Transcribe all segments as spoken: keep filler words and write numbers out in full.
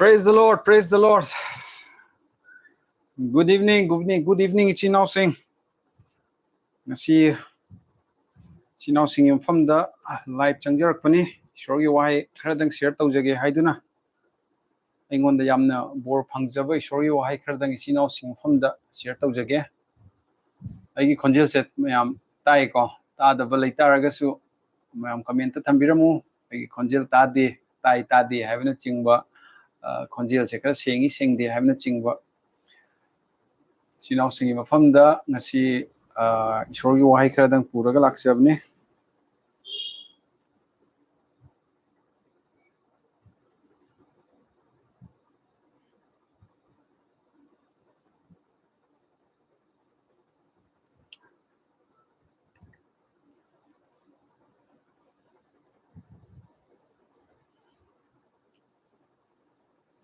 Praise the Lord, praise the Lord. Good evening, good evening, good evening, ꯏꯆꯤꯟ ꯏꯅꯥꯎꯁꯤꯡ. ꯉꯁꯤ ꯏꯆꯤꯟ ꯏꯅꯥꯎꯁꯤꯡꯒꯤ ꯃꯐꯝꯗ live ꯆꯪꯖꯔꯛꯄꯅꯤ꯫ ꯏꯁꯣꯔꯒꯤ ꯋꯥꯍꯩ ꯈꯔꯗꯪ share ꯇꯧꯖꯒꯦ ꯍꯥꯏꯗꯨꯅ, ꯑꯩꯉꯣꯟꯗ ꯌꯥꯝꯅ ꯕꯣꯔ ꯐꯪꯖꯕ ꯏꯁꯣꯔꯒꯤ ꯋꯥꯍꯩ ꯈꯔꯗꯪ ꯏꯆꯤꯟ ꯏꯅꯥꯎꯁꯤꯡꯒꯤ ꯃꯐꯝꯗ share ꯇꯧꯖꯒꯦ꯫ ꯑꯩꯒꯤ ꯈꯣꯟꯖꯦꯜꯁꯦ ꯃꯌꯥꯝ ꯇꯥꯏꯀꯣ? ꯇꯥꯗꯕ ꯂꯩꯇꯥꯔꯒꯁꯨ ꯃꯌꯥꯝ comment ꯊꯝꯕꯤꯔꯝꯃꯨ꯫ ꯑꯩꯒꯤ ꯈꯣꯟꯖꯦꯜ ꯇꯥꯗꯦ, ꯇꯥꯏ ꯇꯥꯗꯦ ꯍꯥꯏꯕꯅꯆꯤꯡꯕ, ꯑ, ꯈꯣꯟꯖꯦꯜꯁꯦ ꯈꯔ ꯁꯦꯡꯉꯤ ꯁꯦꯡꯗꯦ ꯍꯥꯏꯕꯅꯆꯤꯡꯕ꯫ ꯏꯆꯤꯟ ꯏꯅꯥꯎꯁꯤꯡꯒꯤ ꯃꯐꯝꯗ ꯉꯁꯤ, ꯑ, ꯏꯁꯣꯔꯒꯤ ꯋꯥꯍꯩ ꯈꯔꯗꯪ ꯄꯨꯔꯒ ꯂꯥꯛꯆꯕꯅꯤ꯫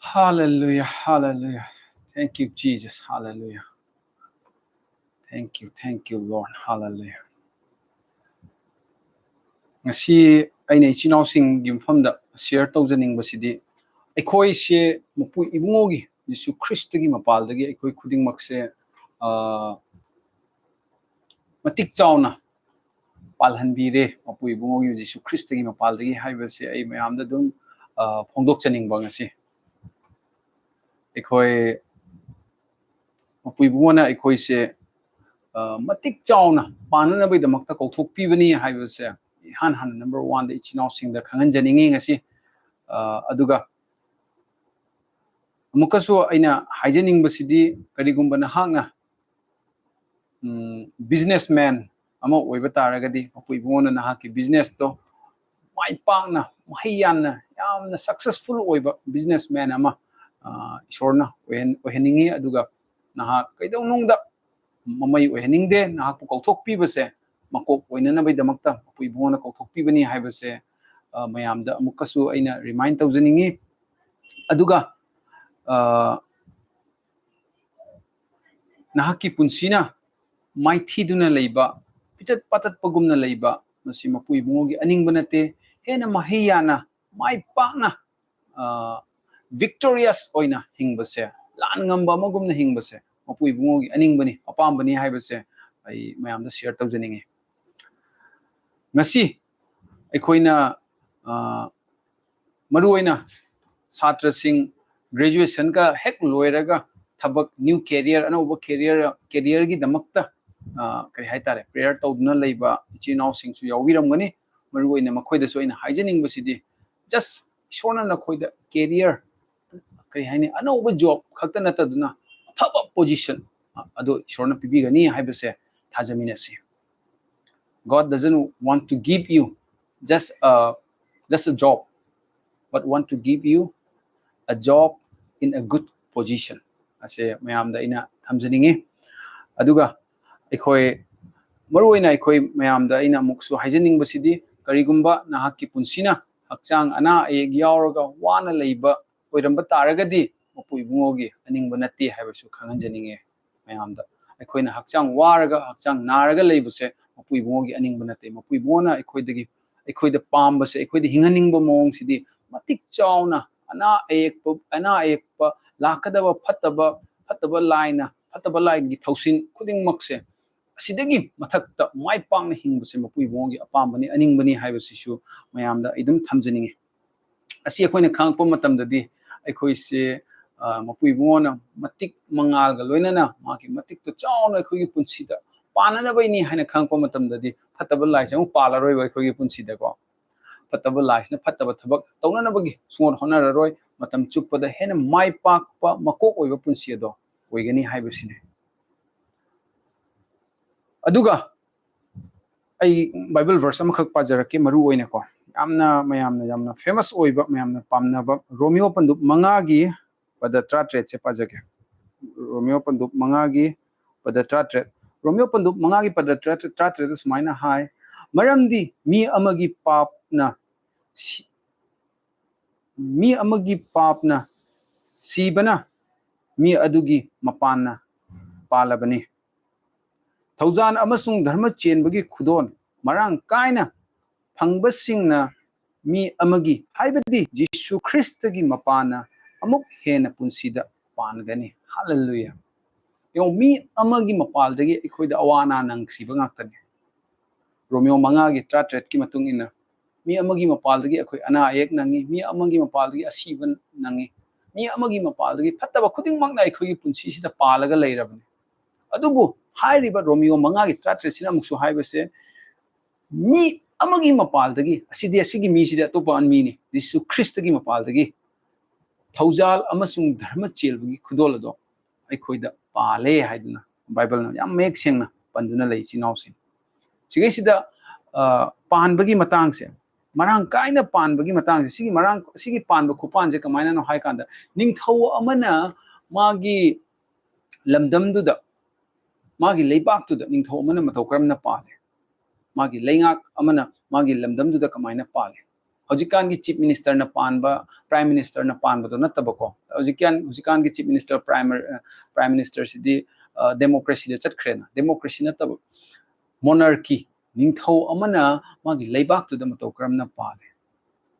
Hallelujah, hallelujah. Thank you, Jesus. Hallelujah. Thank you, thank you, Lord. Hallelujah. ꯉꯁꯤ ꯑꯩꯅ ꯏꯆꯤꯟ ꯏꯅꯥꯎꯁꯤꯡꯒꯤ ꯃꯐꯝꯗ share ꯇꯧꯖꯅꯤꯡꯕꯁꯤꯗꯤ, ꯑꯩꯈꯣꯏꯁꯦ ꯃꯄꯨ ꯏꯕꯨꯡꯉꯣꯒꯤ, ꯖꯤꯁꯨ ꯈ꯭ꯔꯤꯁꯇꯒꯤ ꯃꯄꯥꯜꯗꯒꯤ ꯑꯩꯈꯣꯏ ꯈꯨꯗꯤꯡꯃꯛꯁꯦ, ꯑ, ꯃꯇꯤꯛ ꯆꯥꯎꯅ ꯄꯥꯜꯍꯟꯕꯤꯔꯦ ꯃꯄꯨ ꯏꯕꯨꯡꯉꯣꯒꯤ ꯖꯤꯁꯨ ꯈ꯭ꯔꯤꯁꯇꯒꯤ ꯃꯄꯥꯜꯗꯒꯤ ꯍꯥꯏꯕꯁꯦ ꯑꯩ ꯃꯌꯥꯝꯗ ꯑꯗꯨꯝ, ꯑ, ꯐꯣꯡꯗꯣꯛꯆꯅꯤꯡꯕ ꯉꯁꯤ꯫ ꯑꯩꯈꯣꯏ ꯃꯄꯨ ꯏꯕꯨꯡꯉꯣꯅ ꯑꯩꯈꯣꯏꯁꯦ, ꯑ, ꯃꯇꯤꯛ ꯆꯥꯎꯅ ꯄꯥꯟꯅꯅꯕꯒꯤꯗꯃꯛꯇ ꯀꯧꯊꯣꯛꯄꯤꯕꯅꯤ ꯍꯥꯏꯕꯁꯦ ꯏꯍꯥꯟ ꯍꯥꯟꯅ number one ꯗ ꯏꯆꯤꯟ ꯏꯅꯥꯎꯁꯤꯡꯗ ꯈꯪꯍꯟꯖꯅꯤꯡꯉꯤ ꯉꯁꯤ꯫ ꯑ, ꯑꯗꯨꯒ ꯑꯃꯨꯛꯀꯁꯨ ꯑꯩꯅ ꯍꯥꯏꯖꯅꯤꯡꯕꯁꯤꯗꯤ, ꯀꯔꯤꯒꯨꯝꯕ ꯅꯍꯥꯛꯅ, ꯎꯝ, businessman ꯑꯃ ꯑꯣꯏꯕ ꯇꯥꯔꯒꯗꯤ, ꯃꯄꯨ ꯏꯕꯨꯡꯉꯣꯅ ꯅꯍꯥꯛꯀꯤ business ꯇꯣ ꯃꯥꯏ ꯄꯥꯛꯅ, ꯃꯍꯩ ꯌꯥꯟꯅ, ꯌꯥꯝꯅ successful ꯑꯣꯏꯕ businessman ꯑꯃ, ꯑ, ꯏꯁꯣꯔꯅ ꯑꯣꯏꯍꯟ-, ꯑꯣꯏꯍꯟꯅꯤꯡꯉꯤ꯫ ꯑꯗꯨꯒ ꯅꯍꯥꯛ ꯀꯩꯗꯧꯅꯨꯡꯗ ꯃꯃꯩ ꯑꯣꯏꯍꯟꯅꯤꯡꯗꯦ꯫ ꯅꯍꯥꯛꯄꯨ ꯀꯧꯊꯣꯛꯄꯤꯕꯁꯦ ꯃꯀꯣꯛ ꯑꯣꯏꯅꯅꯕꯒꯤꯗꯃꯛꯇ ꯃꯄꯨ ꯏꯕꯨꯡꯉꯣꯅ ꯀꯧꯊꯣꯛꯄꯤꯕꯅꯤ ꯍꯥꯏꯕꯁꯦ, ꯑ, ꯃꯌꯥꯝꯗ ꯑꯃꯨꯛꯀꯁꯨ ꯑꯩꯅ remind ꯇꯧꯖꯅꯤꯡꯉꯤ꯫ ꯑꯗꯨꯒ, ꯑ, ꯅꯍꯥꯛꯀꯤ ꯄꯨꯟꯁꯤꯅ ꯃꯥꯏꯊꯤꯗꯨꯅ ꯂꯩꯕ, ꯄꯤꯇꯠ ꯄꯥꯇꯠꯄꯒꯨꯝꯅ ꯂꯩꯕ, ꯃꯁꯤ ꯃꯄꯨ ꯏꯕꯨꯡꯉꯣꯒꯤ ꯑꯅꯤꯡꯕ ꯅꯠꯇꯦ꯫ ꯍꯦꯟꯅ ꯃꯍꯩ ꯌꯥꯟꯅ, ꯃꯥꯏ ꯄꯥꯛꯅ, ꯑ, victorious ꯑꯣꯏꯅ ꯍꯤꯡꯕꯁꯦ, ꯂꯥꯟ ꯉꯝꯕ ꯑꯃꯒꯨꯝꯅ ꯍꯤꯡꯕꯁꯦ ꯃꯄꯨ ꯏꯕꯨꯡꯉꯣꯒꯤ ꯑꯅꯤꯡꯕꯅꯤ, ꯑꯄꯥꯝꯕꯅꯤ ꯍꯥꯏꯕꯁꯦ ꯑꯩ ꯃꯌꯥꯝꯗ share ꯇꯧꯖꯅꯤꯡꯉꯤ꯫ ꯉꯁꯤ ꯑꯩꯈꯣꯏꯅ, ꯑ, ꯃꯔꯨꯑꯣꯏꯅ ꯁꯥꯇ꯭ꯔꯁꯤꯡ graduation ꯀ ꯍꯦꯛ ꯂꯣꯏꯔꯒ ꯊꯕꯛ, new career, ꯑꯅꯧꯕ career, career ꯒꯤꯗꯃꯛꯇ, ꯑ, ꯀꯔꯤ ꯍꯥꯏꯇꯥꯔꯦ, prayer ꯇꯧꯗꯨꯅ ꯂꯩꯕ ꯏꯆꯤꯜ ꯏꯅꯥꯎꯁꯤꯡꯁꯨ ꯌꯥꯎꯕꯤꯔꯝꯒꯅꯤ꯫ ꯃꯔꯨꯑꯣꯏꯅ ꯃꯈꯣꯏꯗꯁꯨ ꯑꯩꯅ ꯍꯥꯏꯖꯅꯤꯡꯕꯁꯤꯗꯤ, just ꯏꯁꯣꯔꯅ ꯅꯈꯣꯏꯗ career, ꯀꯔꯤ ꯍꯥꯏꯅꯤ, ꯑꯅꯧꯕ job ꯈꯛꯇ ꯅꯠꯇꯗꯨꯅ ꯑꯐꯕ position ꯑꯗꯨ ꯏꯁꯣꯔꯅ ꯄꯤꯕꯤꯒꯅꯤ ꯍꯥꯏꯕꯁꯦ ꯊꯥꯖꯃꯤꯟꯅꯁꯤ꯫ God doesn't want to give you just a, just a job, but want to give you a job in a good position. ꯑꯁꯦ ꯃꯌꯥꯝꯗ ꯑꯩꯅ ꯊꯝꯖꯅꯤꯡꯉꯤ꯫ ꯑꯗꯨꯒ ꯑꯩꯈꯣꯏ, ꯃꯔꯨꯑꯣꯏꯅ ꯑꯩꯈꯣꯏ ꯃꯌꯥꯝꯗ ꯑꯩꯅ ꯑꯃꯨꯛꯁꯨ ꯍꯥꯏꯖꯅꯤꯡꯕꯁꯤꯗꯤ, ꯀꯔꯤꯒꯨꯝꯕ ꯅꯍꯥꯛꯀꯤ ꯄꯨꯟꯁꯤꯅ ꯍꯛꯆꯥꯡ ꯑꯅꯥ ꯑꯌꯦꯛ ꯌꯥꯎꯔꯒ ꯋꯥꯅ ꯂꯩꯕ ꯑꯣꯏꯔꯝꯕ ꯇꯥꯔꯒꯗꯤ, ꯃꯄꯨ ꯏꯕꯨꯡꯉꯣꯒꯤ ꯑꯅꯤꯡꯕ ꯅꯠꯇꯦ ꯍꯥꯏꯕꯁꯨ ꯈꯪꯍꯟꯖꯅꯤꯡꯉꯦ ꯃꯌꯥꯝꯗ꯫ ꯑꯩꯈꯣꯏꯅ ꯍꯛꯆꯥꯡ ꯋꯥꯔꯒ, ꯍꯛꯆꯥꯡ ꯅꯥꯔꯒ ꯂꯩꯕꯁꯦ ꯃꯄꯨ ꯏꯕꯨꯡꯉꯣꯒꯤ ꯑꯅꯤꯡꯕ ꯅꯠꯇꯦ꯫ ꯃꯄꯨ ꯏꯕꯨꯡꯉꯣꯅ ꯑꯩꯈꯣꯏꯗꯒꯤ, ꯑꯩꯈꯣꯏꯗ ꯄꯥꯝꯕꯁꯦ, ꯑꯩꯈꯣꯏꯗ ꯍꯤꯡꯍꯟꯅꯤꯡꯕ ꯃꯑꯣꯡꯁꯤꯗꯤ ꯃꯇꯤꯛ ꯆꯥꯎꯅ ꯑꯅꯥ ꯑꯌꯦꯛꯄ, ꯑꯅꯥ ꯑꯌꯦꯛꯄ ꯂꯥꯛꯀꯗꯕ ꯐꯠꯇꯕ, ꯐꯠꯇꯕ ꯂꯥꯏꯅ, ꯐꯠꯇꯕ ꯂꯥꯏꯒꯤ ꯊꯧꯁꯤꯜ ꯈꯨꯗꯤꯡꯃꯛꯁꯦ, ꯑꯁꯤꯗꯒꯤ ꯃꯊꯛꯇ ꯃꯥꯏ ꯄꯥꯛꯅ ꯍꯤꯡꯕꯁꯦ ꯃꯄꯨ ꯏꯕꯨꯡꯉꯣꯒꯤ ꯑꯄꯥꯝꯕꯅꯤ, ꯑꯅꯤꯡꯕꯅꯤ ꯍꯥꯏꯕꯁꯤꯁꯨ ꯃꯌꯥꯝꯗ ꯑꯩ ꯑꯗꯨꯝ ꯊꯝꯖꯅꯤꯡꯉꯤ꯫ ꯑꯁꯤ ꯑꯩꯈꯣꯏꯅ ꯈꯪꯉꯛꯄ ꯃꯇꯝꯗꯗꯤ, ꯑꯩꯈꯣꯏꯁꯦ, ꯑ, ꯃꯄꯨ ꯏꯕꯨꯡꯉꯣꯅ ꯃꯇꯤꯛ ꯃꯉꯥꯜꯒ ꯂꯣꯏꯅꯅ ꯃꯥꯒꯤ ꯃꯇꯤꯛꯇꯣ ꯆꯥꯎꯅ ꯑꯩꯈꯣꯏꯒꯤ ꯄꯨꯟꯁꯤꯗ ꯄꯥꯟꯅꯅꯕꯅꯤ ꯍꯥꯏꯅ ꯈꯪꯉꯛꯄ ꯃꯇꯝꯗꯗꯤ, ꯐꯠꯇꯕ ꯂꯥꯏꯁꯦ ꯑꯃꯨꯛ ꯄꯥꯜꯂꯔꯣꯏꯕ ꯑꯩꯈꯣꯏꯒꯤ ꯄꯨꯟꯁꯤꯗꯀꯣ꯫ ꯐꯠꯇꯕ ꯂꯥꯏꯁꯤꯅ ꯐꯠꯇꯕ ꯊꯕꯛ ꯇꯧꯅꯅꯕꯒꯤ ꯁꯨꯡꯍꯣꯠ ꯍꯣꯠꯅꯔꯔꯣꯏ꯫ ꯃꯇꯝ ꯆꯨꯞꯄꯗ ꯍꯦꯟꯅ ꯃꯥꯏ ꯄꯥꯛꯄ ꯃꯀꯣꯛ ꯑꯣꯏꯕ ꯄꯨꯟꯁꯤ ꯑꯗꯣ ꯑꯣꯏꯒꯅꯤ ꯍꯥꯏꯕꯁꯤꯅꯤ꯫ ꯑꯗꯨꯒ ꯑꯩ Bible verse ꯑꯃꯈꯛ ꯄꯥꯖꯔꯛꯀꯦ, ꯃꯔꯨ ꯑꯣꯏꯅꯀꯣ, ꯌꯥꯝꯅ, ꯃꯌꯥꯝꯅ ꯌꯥꯝꯅ famous ꯑꯣꯏꯕ, ꯃꯌꯥꯝꯅ ꯄꯥꯝꯅꯕ, ꯔꯣꯃꯤꯌꯣ ꯄꯟꯗꯨꯞ ꯃꯉꯥꯒꯤ ꯄꯗ ꯇꯔꯥꯇꯔꯦꯠꯁꯦ ꯄꯥꯖꯒꯦ꯫ ꯔꯣꯃꯤꯌꯣ ꯄꯟꯗꯨꯞ ꯃꯉꯥꯒꯤ ꯄꯗ ꯇꯔꯥꯇꯔꯦꯠ꯫ ꯔꯣꯃꯤꯌꯣ ꯄꯟꯗꯨꯞ ꯃꯉꯥꯒꯤ ꯄꯗ ꯇꯔꯥꯇꯔꯦꯠ, ꯇꯔꯥꯇꯔꯦꯠꯇ ꯁꯨꯃꯥꯏꯅ ꯍꯥꯏ, "ꯃꯔꯝꯗꯤ ꯃꯤ ꯑꯃꯒꯤ ꯄꯥꯞꯅ ꯁꯤ-, ꯃꯤ ꯑꯃꯒꯤ ꯄꯥꯞꯅ ꯁꯤꯕꯅ ꯃꯤ ꯑꯗꯨꯒꯤ ꯃꯄꯥꯟꯅ ꯄꯥꯜꯂꯕꯅꯤ꯫ ꯊꯧꯖꯥꯜ ꯑꯃꯁꯨꯡ ꯙꯔꯃ ꯆꯦꯟꯕꯒꯤ ꯈꯨꯗꯣꯜ ꯃꯔꯥꯡ ꯀꯥꯏꯅ ꯐꯪꯕꯁꯤꯡꯅ ꯃꯤ ꯑꯃꯒꯤ, ꯍꯥꯏꯕꯗꯤ ꯖꯤꯁꯨ ꯈ꯭ꯔꯤꯁꯇꯒꯤ ꯃꯄꯥꯟꯅ ꯑꯃꯨꯛ ꯍꯦꯟꯅ ꯄꯨꯟꯁꯤꯗ ꯄꯥꯟꯒꯅꯤ꯫ ꯍꯥꯂꯦꯂꯨꯌꯥ! ꯌꯦꯡꯉꯣ, ꯃꯤ ꯑꯃꯒꯤ ꯃꯄꯥꯜꯗꯒꯤ ꯑꯩꯈꯣꯏꯗ ꯑꯋꯥ ꯑꯅꯥ ꯅꯪꯈ꯭ꯔꯤꯕ ꯉꯥꯛꯇꯅꯤ꯫ ꯔꯣꯃꯤꯌꯣ ꯃꯉꯥꯒꯤ ꯇꯔꯥꯇꯔꯦꯠꯀꯤ ꯃꯇꯨꯡ ꯏꯟꯅ, ꯃꯤ ꯑꯃꯒꯤ ꯃꯄꯥꯜꯗꯒꯤ ꯑꯩꯈꯣꯏ ꯑꯅꯥ ꯑꯌꯦꯛ ꯅꯪꯉꯤ, ꯃꯤ ꯑꯃꯒꯤ ꯃꯄꯥꯜꯗꯒꯤ ꯑꯁꯤꯕ ꯅꯪꯉꯤ, ꯃꯤ ꯑꯃꯒꯤ ꯃꯄꯥꯜꯗꯒꯤ ꯐꯠꯇꯕ ꯈꯨꯗꯤꯡꯃꯛꯅ ꯑꯩꯈꯣꯏꯒꯤ ꯄꯨꯟꯁꯤꯁꯤꯗ ꯄꯥꯜꯂꯒ ꯂꯩꯔꯕꯅꯤ꯫ ꯑꯗꯨꯕꯨ ꯍꯥꯏꯔꯤꯕ ꯔꯣꯃꯤꯌꯣ ꯃꯉꯥꯒꯤ ꯇꯔꯥꯇꯔꯦꯠꯁꯤꯅ ꯑꯃꯨꯛꯁꯨ ꯍꯥꯏꯕꯁꯦ, ꯃꯤ ꯑꯃꯒꯤ ꯃꯄꯥꯜꯗꯒꯤ, ꯑꯁꯤꯗꯤ, ꯑꯁꯤꯒꯤ ꯃꯤꯁꯤꯗꯤ ꯑꯇꯣꯞꯄ ꯃꯤꯅꯤ, ꯖꯤꯁꯨ ꯈ꯭ꯔꯤꯁꯇꯒꯤ ꯃꯄꯥꯜꯗꯒꯤ ꯊꯧꯖꯥꯜ ꯑꯃꯁꯨꯡ ꯙꯔꯃ ꯆꯦꯟꯕꯒꯤ ꯈꯨꯗꯣꯜ ꯑꯗꯣ ꯑꯩꯈꯣꯏꯗ ꯄꯥꯜꯂꯦ ꯍꯥꯏꯗꯨꯅ ꯕꯥꯏꯕꯜꯅ ꯌꯥꯝ ꯃꯌꯦꯛ ꯁꯦꯡꯅ ꯄꯟꯗꯨꯅ ꯂꯩ, ꯏꯆꯤꯟ ꯏꯅꯥꯎꯁꯤꯡ꯫ ꯁꯤꯒꯩꯁꯤꯗ, ꯑ, ꯄꯥꯟꯕꯒꯤ ꯃꯇꯥꯡꯁꯦ, ꯃꯔꯥꯡ ꯀꯥꯏꯅ ꯄꯥꯟꯕꯒꯤ ꯃꯇꯥꯡꯁꯦ, ꯁꯤꯒꯤ ꯃꯔꯥꯡ, ꯁꯤꯒꯤ ꯄꯥꯟꯕ ꯈꯨꯄꯥꯟꯁꯦ ꯀꯃꯥꯏꯅꯅꯣ ꯍꯥꯏ ꯀꯥꯟꯗ, ꯅꯤꯡꯊꯧ ꯑꯃꯅ ꯃꯥꯒꯤ ꯂꯝꯗꯝꯗꯨꯗ, ꯃꯥꯒꯤ ꯂꯩꯕꯥꯛꯇꯨꯗ ꯅꯤꯡꯊꯧ ꯑꯃꯅ ꯃꯇꯧ ꯀꯔꯝꯅ ꯄꯥꯜꯂꯤ? ꯃꯥꯒꯤ ꯂꯩꯉꯥꯛ ꯑꯃꯅ ꯃꯥꯒꯤ ꯂꯝꯗꯝꯗꯨꯗ ꯀꯃꯥꯏꯅ ꯄꯥꯜꯂꯤ? ꯍꯧꯖꯤꯛꯀꯥꯟꯒꯤ ꯆꯤꯐ ꯃꯤꯅꯤꯁꯇꯔꯅ ꯄꯥꯟꯕ, ꯄ꯭ꯔꯥꯏꯝ ꯃꯤꯅꯤꯁꯇꯔꯅ ꯄꯥꯟꯕꯗꯣ ꯅꯠꯇꯕꯀꯣ꯫ ꯍꯧꯖꯤꯛꯀꯥꯟ, ꯍꯧꯖꯤꯛꯀꯥꯟꯒꯤ ꯆꯤꯐ ꯃꯤꯅꯤꯁꯇꯔ, ꯄ꯭ꯔꯥꯏꯝ, ꯄ꯭ꯔꯥꯏꯝ ꯃꯤꯅꯤꯁꯇꯔꯁꯤꯗꯤ, ꯑ, ꯗꯦꯃꯣꯀ꯭ꯔꯦꯁꯤꯗ ꯆꯠꯈ꯭ꯔꯦꯅ꯫ ꯗꯦꯃꯣꯀ꯭ꯔꯦꯁꯤ ꯅꯠꯇꯕ, ꯃꯣꯅꯥꯔꯀꯤ, ꯅꯤꯡꯊꯧ ꯑꯃꯅ ꯃꯥꯒꯤ ꯂꯩꯕꯥꯛꯇꯨꯗ ꯃꯇꯧ ꯀꯔꯝꯅ ꯄꯥꯜꯂꯤ?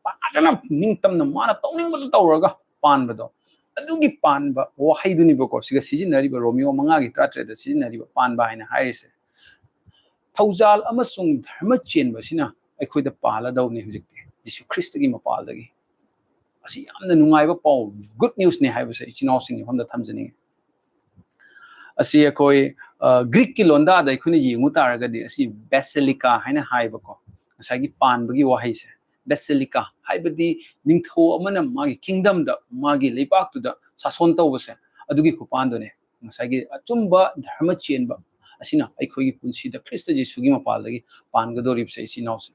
ꯐꯖꯅ ꯅꯤꯡꯇꯝꯅ ꯃꯥꯅ ꯇꯧꯅꯤꯡꯕꯗꯨ ꯇꯧꯔꯒ ꯄꯥꯟꯕꯗꯣ, ꯑꯗꯨꯒꯤ ꯄꯥꯟꯕ ꯋꯥꯍꯩꯗꯨꯅꯤꯕꯀꯣ ꯁꯤꯒ ꯁꯤꯖꯤꯟꯅꯔꯤꯕ, ꯔꯣꯃꯤꯌꯣ ꯃꯉꯥꯒꯤ ꯇꯔꯥꯇꯔꯦꯠꯇ ꯁꯤꯖꯤꯟꯅꯔꯤꯕ ꯄꯥꯟꯕ ꯍꯥꯏꯅ ꯍꯥꯏꯔꯤꯁꯦ꯫ ꯊꯧꯖꯥꯜ ꯑꯃꯁꯨꯡ ꯙꯔꯃ ꯆꯦꯟꯕꯁꯤꯅ ꯑꯩꯈꯣꯏꯗ ꯄꯥꯜꯂꯗꯧꯅꯤ ꯍꯧꯖꯤꯛꯇꯤ, ꯖꯤꯁꯨ ꯈ꯭ꯔꯤꯁꯇꯒꯤ ꯃꯄꯥꯜꯗꯒꯤ꯫ ꯑꯁꯤ ꯌꯥꯝꯅ ꯅꯨꯡꯉꯥꯏꯕ ꯄꯥꯎ, ꯒꯨꯗ ꯅ꯭ꯌꯨꯁꯅꯤ ꯍꯥꯏꯕꯁꯦ ꯏꯆꯤꯟ ꯏꯅꯥꯎꯁꯤꯡꯒꯤ ꯃꯐꯝꯗ ꯊꯝꯖꯅꯤꯡꯉꯤ꯫ ꯑꯁꯤ ꯑꯩꯈꯣꯏ, ꯑ, ꯒ꯭ꯔꯤꯛꯀꯤ ꯂꯣꯟꯗꯥꯗ ꯑꯩꯈꯣꯏꯅ ꯌꯦꯡꯉꯨ ꯇꯥꯔꯒꯗꯤ, ꯑꯁꯤ ꯕꯦꯁꯤꯂꯤꯀꯥ ꯍꯥꯏꯅ ꯍꯥꯏꯕꯀꯣ, ꯉꯁꯥꯏꯒꯤ ꯄꯥꯟꯕꯒꯤ ꯋꯥꯍꯩꯁꯦ꯫ ꯕꯦꯁꯤꯂꯤꯀꯥ ꯍꯥꯏꯕꯗꯤ ꯅꯤꯡꯊꯧ ꯑꯃꯅ ꯃꯥꯒꯤ ꯀꯤꯡꯗꯝꯗ, ꯃꯥꯒꯤ ꯂꯩꯕꯥꯛꯇꯨꯗ ꯁꯥꯁꯣꯟ ꯇꯧꯕꯁꯦ, ꯑꯗꯨꯒꯤ ꯈꯨꯄꯥꯟꯗꯨꯅꯦ꯫ ꯉꯁꯥꯏꯒꯤ ꯑꯆꯨꯝꯕ ꯙꯔꯃ ꯆꯦꯟꯕ ꯑꯁꯤꯅ ꯑꯩꯈꯣꯏꯒꯤ ꯄꯨꯟꯁꯤꯗ ꯈ꯭ꯔꯤꯁꯇ ꯖꯤꯁꯨꯒꯤ ꯃꯄꯥꯜꯗꯒꯤ ꯄꯥꯟꯒꯗꯧꯔꯤꯕꯁꯦ, ꯏꯆꯤꯟ ꯏꯅꯥꯎꯁꯦ꯫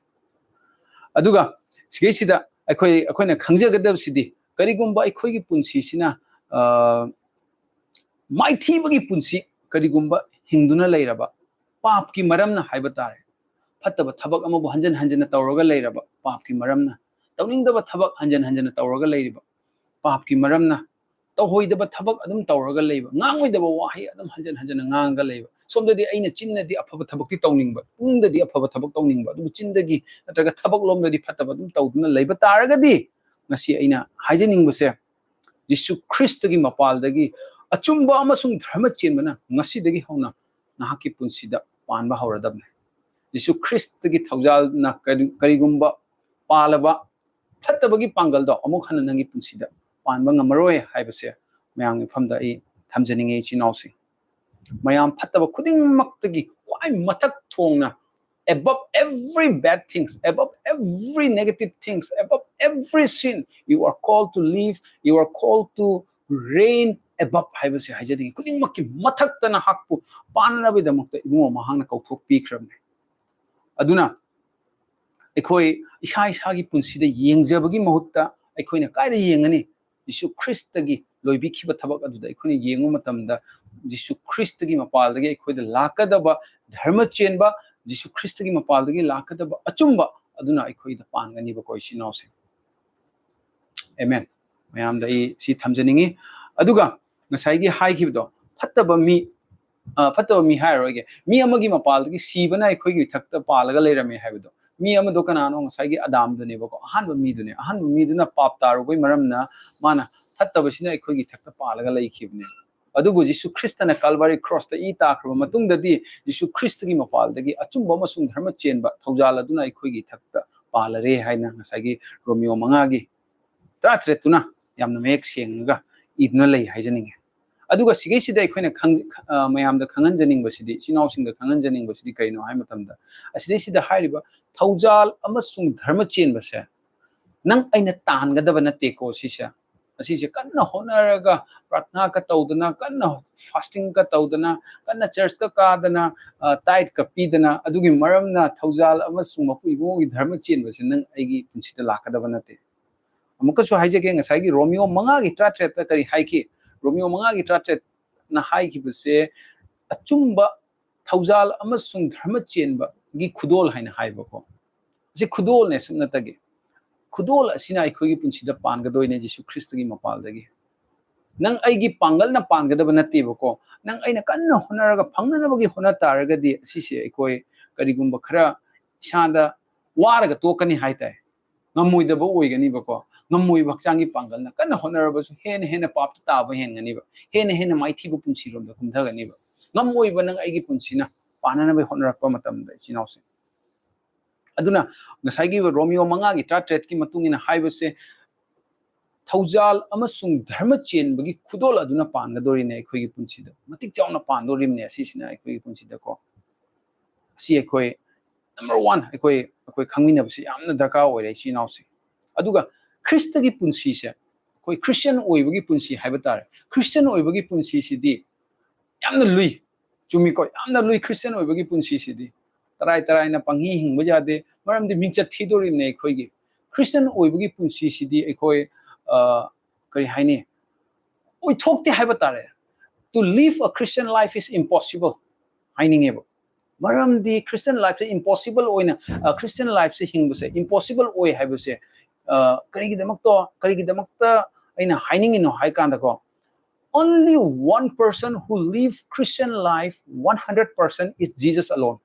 ꯑꯗꯨꯒ ꯁꯤꯒꯩꯁꯤꯗ ꯑꯩꯈꯣꯏ, ꯑꯩꯈꯣꯏꯅ ꯈꯪꯖꯒꯗꯕꯁꯤꯗꯤ, ꯀꯔꯤꯒꯨꯝꯕ ꯑꯩꯈꯣꯏꯒꯤ ꯄꯨꯟꯁꯤꯁꯤꯅ, ꯑ, ꯃꯥꯏꯊꯤꯕꯒꯤ ꯄꯨꯟꯁꯤ ꯀꯔꯤꯒꯨꯝꯕ ꯍꯤꯡꯗꯨꯅ ꯂꯩꯔꯕ, ꯄꯥꯞꯀꯤ ꯃꯔꯝꯅ ꯍꯥꯏꯕ ꯇꯥꯔꯦ, ꯐꯠꯇꯕ ꯊꯕꯛ ꯑꯃꯕꯨ ꯍꯟꯖꯟ ꯍꯟꯖꯟꯅ ꯇꯧꯔꯒ ꯂꯩꯔꯕ, ꯄꯥꯞꯀꯤ ꯃꯔꯝꯅ, ꯇꯧꯅꯤꯡꯗꯕ ꯊꯕꯛ ꯍꯟꯖꯟ ꯍꯟꯖꯟꯅ ꯇꯧꯔꯒ ꯂꯩꯔꯤꯕ, ꯄꯥꯞꯀꯤ ꯃꯔꯝꯅ, ꯇꯧꯍꯣꯏꯗꯕ ꯊꯕꯛ ꯑꯗꯨꯝ ꯇꯧꯔꯒ ꯂꯩꯕ, ꯉꯥꯡꯉꯣꯏꯗꯕ ꯋꯥꯍꯩ ꯑꯗꯨꯝ ꯍꯟꯖꯟ ꯍꯟꯖꯟꯅ ꯉꯥꯡꯉꯒ ꯂꯩꯕ, ꯁꯣꯝꯗꯗꯤ ꯑꯩꯅ ꯆꯤꯟꯅꯗꯤ ꯑꯐꯕ ꯊꯕꯛꯇꯤ ꯇꯧꯅꯤꯡꯕ, ꯄꯨꯛꯅꯤꯡꯗꯗꯤ ꯑꯐꯕ ꯊꯕꯛ ꯇꯧꯅꯤꯡꯕ, ꯑꯗꯨꯕꯨ ꯆꯤꯟꯗꯒꯤ ꯅꯠꯇ꯭ꯔꯒ ꯊꯕꯛ ꯂꯣꯝꯗꯗꯤ ꯐꯠꯇꯕ ꯑꯗꯨꯝ ꯇꯧꯗꯨꯅ ꯂꯩꯕ ꯇꯥꯔꯒꯗꯤ, ꯉꯁꯤ ꯑꯩꯅ ꯍꯥꯏꯖꯅꯤꯡꯕꯁꯦ, ꯖꯤꯁꯨ ꯈ꯭ꯔꯤꯁꯇꯒꯤ ꯃꯄꯥꯜꯗꯒꯤ ꯑꯆꯨꯝꯕ ꯑꯃꯁꯨꯡ ꯙꯔꯃ ꯆꯦꯟꯕꯅ ꯉꯁꯤꯗꯒꯤ ꯍꯧꯅ ꯅꯍꯥꯛꯀꯤ ꯄꯨꯟꯁꯤꯗ ꯄꯥꯟꯕ ꯍꯧꯔꯗꯕꯅꯤ꯫ ꯖꯤꯁꯨ ꯈ꯭ꯔꯤꯁꯇꯒꯤ ꯊꯧꯖꯥꯜꯅ ꯀꯔꯤ-, ꯀꯔꯤꯒꯨꯝꯕ ꯄꯥꯜꯂꯕ ꯐꯠꯇꯕꯒꯤ ꯄꯥꯡꯒꯜꯗꯣ ꯑꯃꯨꯛ ꯍꯟꯅ ꯅꯪꯒꯤ ꯄꯨꯟꯁꯤꯗ ꯄꯥꯟꯕ ꯉꯝꯃꯔꯣꯏ ꯍꯥꯏꯕꯁꯦ ꯃꯌꯥꯝꯒꯤ ꯃꯐꯝꯗ ꯑꯩ ꯊꯝꯖꯅꯤꯡꯉꯤ, ꯏꯆꯤꯟ ꯏꯅꯥꯎꯁꯤꯡ꯫ ꯃꯌꯥꯝ ꯐꯠꯇꯕ ꯈꯨꯗꯤꯡꯃꯛꯇꯒꯤ ꯈ꯭ꯋꯥꯏ ꯃꯊꯛ ꯊꯣꯡꯅ, above every bad things, above every negative things, above every sin, you are called to live, you are called to reign above ꯍꯥꯏꯕꯁꯦ ꯍꯥꯏꯖꯅꯤꯡꯉꯤ꯫ ꯈꯨꯗꯤꯡꯃꯛꯀꯤ ꯃꯊꯛꯇ ꯅꯍꯥꯛꯄꯨ ꯄꯥꯟꯅꯕꯒꯤꯗꯃꯛꯇ ꯏꯕꯨꯡꯉꯣ ꯃꯍꯥꯛꯅ ꯀꯧꯊꯣꯛꯄꯤꯈ꯭ꯔꯕꯅꯦ꯫ ꯑꯗꯨꯅ ꯑꯩꯈꯣꯏ ꯏꯁꯥ ꯏꯁꯥꯒꯤ ꯄꯨꯟꯁꯤꯗ ꯌꯦꯡꯖꯕꯒꯤ ꯃꯍꯨꯠꯇ ꯑꯩꯈꯣꯏꯅ ꯀꯥꯏꯗ ꯌꯦꯡꯒꯅꯤ? ꯖꯤꯁꯨ ꯈ꯭ꯔꯤꯁꯇꯒꯤ ꯂꯣꯏꯕꯤꯈꯤꯕ ꯊꯕꯛ ꯑꯗꯨꯗ ꯑꯩꯈꯣꯏꯅ ꯌꯦꯡꯕ ꯃꯇꯝꯗ, ꯖꯤꯁꯨ ꯈ꯭ꯔꯤꯁꯇꯒꯤ ꯃꯄꯥꯜꯗꯒꯤ ꯑꯩꯈꯣꯏꯗ ꯂꯥꯛꯀꯗꯕ ꯙꯔꯃ ꯆꯦꯟꯕ, ꯖꯤꯁꯨ ꯈ꯭ꯔꯤꯁꯇꯒꯤ ꯃꯄꯥꯜꯗꯒꯤ ꯂꯥꯛꯀꯗꯕ ꯑꯆꯨꯝꯕ ꯑꯗꯨꯅ ꯑꯩꯈꯣꯏꯗ ꯄꯥꯟꯒꯅꯤꯕꯀꯣ, ꯏꯆꯤꯟ ꯏꯅꯥꯎꯁꯤꯡ꯫ ꯑꯦꯃꯦꯟ꯫ ꯃꯌꯥꯝꯗ ꯑꯩ ꯁꯤ ꯊꯝꯖꯅꯤꯡꯉꯤ꯫ ꯑꯗꯨꯒ ꯉꯁꯥꯏꯒꯤ ꯍꯥꯏꯈꯤꯕꯗꯣ, ꯐꯠꯇꯕ ꯃꯤ, ꯑ, ꯐꯠꯇꯕ ꯃꯤ ꯍꯥꯏꯔꯔꯣꯏꯒꯦ, ꯃꯤ ꯑꯃꯒꯤ ꯃꯄꯥꯜꯗꯒꯤ ꯁꯤꯕꯅ ꯑꯩꯈꯣꯏꯒꯤ ꯏꯊꯛꯇ ꯄꯥꯜꯂꯒ ꯂꯩꯔꯝꯃꯦ ꯍꯥꯏꯕꯗꯣ, ꯃꯤ ꯑꯃꯗꯣ ꯀꯅꯥꯅꯣ? ꯉꯁꯥꯏꯒꯤ ꯑꯗꯥꯝꯗꯨꯅꯦꯕꯀꯣ, ꯑꯍꯥꯟꯕ ꯃꯤꯗꯨꯅꯦ꯫ ꯑꯍꯥꯟꯕ ꯃꯤꯗꯨꯅ ꯄꯥꯞ ꯇꯥꯔꯨꯕꯩ ꯃꯔꯝꯅ ꯃꯥꯅ ꯐꯠꯇꯕꯁꯤꯅ ꯑꯩꯈꯣꯏꯒꯤ ꯏꯊꯛꯇ ꯄꯥꯜꯂꯒ ꯂꯩꯈꯤꯕꯅꯦ꯫ ꯑꯗꯨꯕꯨ ꯖꯤꯁꯨ ꯈ꯭ꯔꯤꯁꯇꯅ ꯀꯥꯜꯚꯥꯔꯤ ꯀ꯭ꯔꯣꯁꯇ ꯏ ꯇꯥꯈ꯭ꯔꯕ ꯃꯇꯨꯡꯗꯗꯤ, ꯖꯤꯁꯨ ꯈ꯭ꯔꯤꯁꯇꯒꯤ ꯃꯄꯥꯜꯗꯒꯤ ꯑꯆꯨꯝꯕ ꯑꯃꯁꯨꯡ ꯙꯔꯃ ꯆꯦꯟꯕ ꯊꯧꯖꯥꯜ ꯑꯗꯨꯅ ꯑꯩꯈꯣꯏꯒꯤ ꯏꯊꯛꯇ ꯄꯥꯜꯂꯔꯦ ꯍꯥꯏꯅ ꯉꯁꯥꯏꯒꯤ ꯔꯣꯃꯤꯌꯣ ꯃꯉꯥꯒꯤ ꯇꯔꯥꯇꯔꯦꯠꯇꯨꯅ ꯌꯥꯝꯅ ꯃꯌꯦꯛ ꯁꯦꯡꯉꯒ ꯏꯗꯨꯅ ꯂꯩ ꯍꯥꯏꯖꯅꯤꯡꯉꯤ꯫ ꯑꯗꯨꯒ ꯁꯤꯒꯩꯁꯤꯗ ꯑꯩꯈꯣꯏꯅ ꯈꯪ-, ꯑ, ꯃꯌꯥꯝꯗ ꯈꯪꯍꯟꯖꯅꯤꯡꯕꯁꯤꯗꯤ, ꯏꯆꯤꯟ ꯏꯅꯥꯎꯁꯤꯡꯗ ꯈꯪꯍꯟꯖꯅꯤꯡꯕꯁꯤꯗꯤ ꯀꯔꯤꯅꯣ ꯍꯥꯏꯕ ꯃꯇꯝꯗ, ꯑꯁꯤꯗꯩꯁꯤꯗ ꯍꯥꯏꯔꯤꯕ ꯊꯧꯖꯥꯜ ꯑꯃꯁꯨꯡ ꯙꯔꯃ ꯆꯦꯟꯕꯁꯦ ꯅꯪ ꯑꯩꯅ ꯇꯥꯟꯒꯗꯕ ꯅꯠꯇꯦꯀꯣ꯫ ꯁꯤꯁꯦ, ꯑꯁꯤꯁꯦ ꯀꯟꯅ ꯍꯣꯠꯅꯔꯒ, ꯄ꯭ꯔꯥꯊꯅꯥꯒ ꯇꯧꯗꯅ, ꯀꯟꯅ ꯐꯥꯁꯇꯤꯡꯒ ꯇꯧꯗꯅ, ꯀꯟꯅ ꯆꯔꯆꯀ ꯀꯥꯗꯅ, ꯑ, ꯇꯥꯏꯠꯀ ꯄꯤꯗꯅ, ꯑꯗꯨꯒꯤ ꯃꯔꯝꯅ ꯊꯧꯖꯥꯜ ꯑꯃꯁꯨꯡ ꯃꯄꯨ ꯏꯕꯨꯡꯉꯣꯒꯤ ꯙꯔꯃ ꯆꯦꯟꯕꯁꯦ ꯅꯪ ꯑꯩꯒꯤ ꯄꯨꯟꯁꯤꯗ ꯂꯥꯛꯀꯗꯕ ꯅꯠꯇꯦ꯫ ꯑꯃꯨꯛꯀꯁꯨ ꯍꯥꯏꯖꯒꯦ, ꯉꯁꯥꯏꯒꯤ ꯔꯣꯃꯤꯌꯣ ꯃꯉꯥꯒꯤ ꯇꯔꯥꯇꯔꯦꯠꯇ ꯀꯔꯤ ꯍꯥꯏꯈꯤ? ꯔꯣꯃꯤꯌꯣ ꯃꯉꯥꯒꯤ ꯇꯔꯥꯇꯔꯦꯠꯅ ꯍꯥꯏꯈꯤꯕꯁꯦ ꯑꯆꯨꯝꯕ ꯊꯧꯖꯥꯜ ꯑꯃꯁꯨꯡ ꯙꯔꯃ ꯆꯦꯟꯕꯒꯤ ꯈꯨꯗꯣꯜ ꯍꯥꯏꯅ ꯍꯥꯏꯕꯀꯣ꯫ ꯑꯁꯤ ꯈꯨꯗꯣꯜꯅꯦ ꯁꯨꯞꯅꯇꯒꯤ꯫ ꯈꯨꯗꯣꯜ ꯑꯁꯤꯅ ꯑꯩꯈꯣꯏꯒꯤ ꯄꯨꯟꯁꯤꯗ ꯄꯥꯟꯒꯗꯣꯏꯅꯦ ꯖꯤꯁꯨ ꯈ꯭ꯔꯤꯁꯇꯒꯤ ꯃꯄꯥꯜꯗꯒꯤ꯫ ꯅꯪ ꯑꯩꯒꯤ ꯄꯥꯡꯒꯜꯅ ꯄꯥꯟꯒꯗꯕ ꯅꯠꯇꯦꯕꯀꯣ꯫ ꯅꯪ ꯑꯩꯅ ꯀꯟꯅ ꯍꯣꯠꯅꯔꯒ ꯐꯪꯅꯅꯕꯒꯤ ꯍꯣꯠꯅ ꯇꯥꯔꯒꯗꯤ ꯑꯁꯤꯁꯦ ꯑꯩꯈꯣꯏ ꯀꯔꯤꯒꯨꯝꯕ ꯈꯔ ꯏꯁꯥꯗ ꯋꯥꯔꯒ ꯇꯣꯛꯀꯅꯤ ꯍꯥꯏ ꯇꯥꯏ꯫ ꯉꯝꯃꯣꯏꯗꯕ ꯑꯣꯏꯒꯅꯤꯕꯀꯣ꯫ ꯉꯝꯃꯣꯏꯕ ꯍꯛꯆꯥꯡꯒꯤ ꯄꯥꯡꯒꯜꯅ꯫ ꯀꯟꯅ ꯍꯣꯠꯅꯔꯕꯁꯨ ꯍꯦꯟꯅ ꯍꯦꯟꯅ ꯄꯥꯞꯇ ꯇꯥꯕ ꯍꯦꯟꯒꯅꯤꯕ, ꯍꯦꯟꯅ ꯍꯦꯟꯅ ꯃꯥꯏꯊꯤꯕ ꯄꯨꯟꯁꯤꯔꯣꯝꯗ ꯀꯨꯝꯊꯒꯅꯤꯕ꯫ ꯉꯝꯃꯣꯏꯕ ꯅꯪ ꯑꯩꯒꯤ ꯄꯨꯟꯁꯤꯅ ꯄꯥꯟꯅꯅꯕ ꯍꯣꯠꯅꯔꯛꯄ ꯃꯇꯝꯗ, ꯏꯆꯤꯟ ꯏꯅꯥꯎꯁꯦ꯫ ꯑꯗꯨꯅ ꯉꯁꯥꯏꯒꯤ ꯔꯣꯃꯤꯌꯣ ꯃꯉꯥꯒꯤ ꯇꯔꯥꯇꯔꯦꯠꯀꯤ ꯃꯇꯨꯡ ꯏꯟꯅ ꯍꯥꯏꯕꯁꯦ, ꯊꯧꯖꯥꯜ ꯑꯃꯁꯨꯡ ꯙꯔꯃ ꯆꯦꯟꯕꯒꯤ ꯈꯨꯗꯣꯜ ꯑꯗꯨꯅ ꯄꯥꯟꯒꯗꯧꯔꯤꯅꯦ ꯑꯩꯈꯣꯏꯒꯤ ꯄꯨꯟꯁꯤꯗ, ꯃꯇꯤꯛ ꯆꯥꯎꯅ ꯄꯥꯟꯗꯧꯔꯤꯕꯅꯦ ꯑꯁꯤꯁꯤꯅ ꯑꯩꯈꯣꯏꯒꯤ ꯄꯨꯟꯁꯤꯗꯀꯣ꯫ ꯑꯁꯤ ꯑꯩꯈꯣꯏ number one ꯑꯩꯈꯣꯏ, ꯑꯩꯈꯣꯏ ꯈꯪꯃꯤꯟꯅꯕꯁꯤ ꯌꯥꯝꯅ ꯗꯔꯀꯥꯔ ꯑꯣꯏꯔꯦ, ꯏꯆꯤꯟ ꯏꯅꯥꯎꯁꯦ꯫ ꯑꯗꯨꯒ ꯈ꯭ꯔꯤꯁꯇꯒꯤ ꯄꯨꯟꯁꯤꯁꯦ, ꯑꯩꯈꯣꯏ ꯈ꯭ꯔꯤꯁꯇꯤꯌꯟ ꯑꯣꯏꯕꯒꯤ ꯄꯨꯟꯁꯤ ꯍꯥꯏꯕ ꯇꯥꯔꯦ, ꯈ꯭ꯔꯤꯁꯇꯤꯌꯟ ꯑꯣꯏꯕꯒꯤ ꯄꯨꯟꯁꯤꯁꯤꯗꯤ ꯌꯥꯝꯅ ꯂꯨꯏ, ꯆꯨꯝꯃꯤꯀꯣ? ꯌꯥꯝꯅ ꯂꯨꯏ ꯈ꯭ꯔꯤꯁꯇꯤꯌꯟ ꯑꯣꯏꯕꯒꯤ ꯄꯨꯟꯁꯤꯁꯤꯗꯤ꯫ ꯇꯔꯥꯏ ꯇꯔꯥꯏꯅ ꯄꯪꯍꯤ ꯍꯤꯡꯕ ꯌꯥꯗꯦ, ꯃꯔꯝꯗꯤ ꯃꯤꯡꯆꯠ ꯊꯤꯗꯣꯔꯤꯕꯅꯦ ꯑꯩꯈꯣꯏꯒꯤ꯫ ꯈ꯭ꯔꯤꯁꯇꯤꯌꯟ ꯑꯣꯏꯕꯒꯤ ꯄꯨꯟꯁꯤꯁꯤꯗꯤ ꯑꯩꯈꯣꯏ, ꯑ, ꯀꯔꯤ ꯍꯥꯏꯅꯤ, ꯑꯣꯏꯊꯣꯛꯇꯦ ꯍꯥꯏꯕ ꯇꯥꯔꯦ꯫ To live a Christian life is impossible ꯍꯥꯏꯅꯤꯡꯉꯦꯕ꯫ ꯃꯔꯝꯗꯤ ꯈ꯭ꯔꯤꯁꯇꯤꯌꯟ ꯂꯥꯏꯐꯁꯦ ꯏꯝꯄꯣꯁꯤꯕꯜ ꯑꯣꯏꯅ, ꯑ, ꯈ꯭ꯔꯤꯁꯇꯤꯌꯟ ꯂꯥꯏꯐꯁꯦ ꯍꯤꯡꯕꯁꯦ ꯏꯝꯄꯣꯁꯤꯕꯜ ꯑꯣꯏ ꯍꯥꯏꯕꯁꯦ, ꯑ, ꯀꯔꯤꯒꯤꯗꯃꯛꯇ, ꯀꯔꯤꯒꯤꯗꯃꯛꯇ ꯑꯩꯅ ꯍꯥꯏꯅꯤꯡꯉꯤꯅꯣ ꯍꯥꯏ ꯀꯥꯟꯗꯀꯣ, only one person who live Christian life one hundred percent is Jesus alone.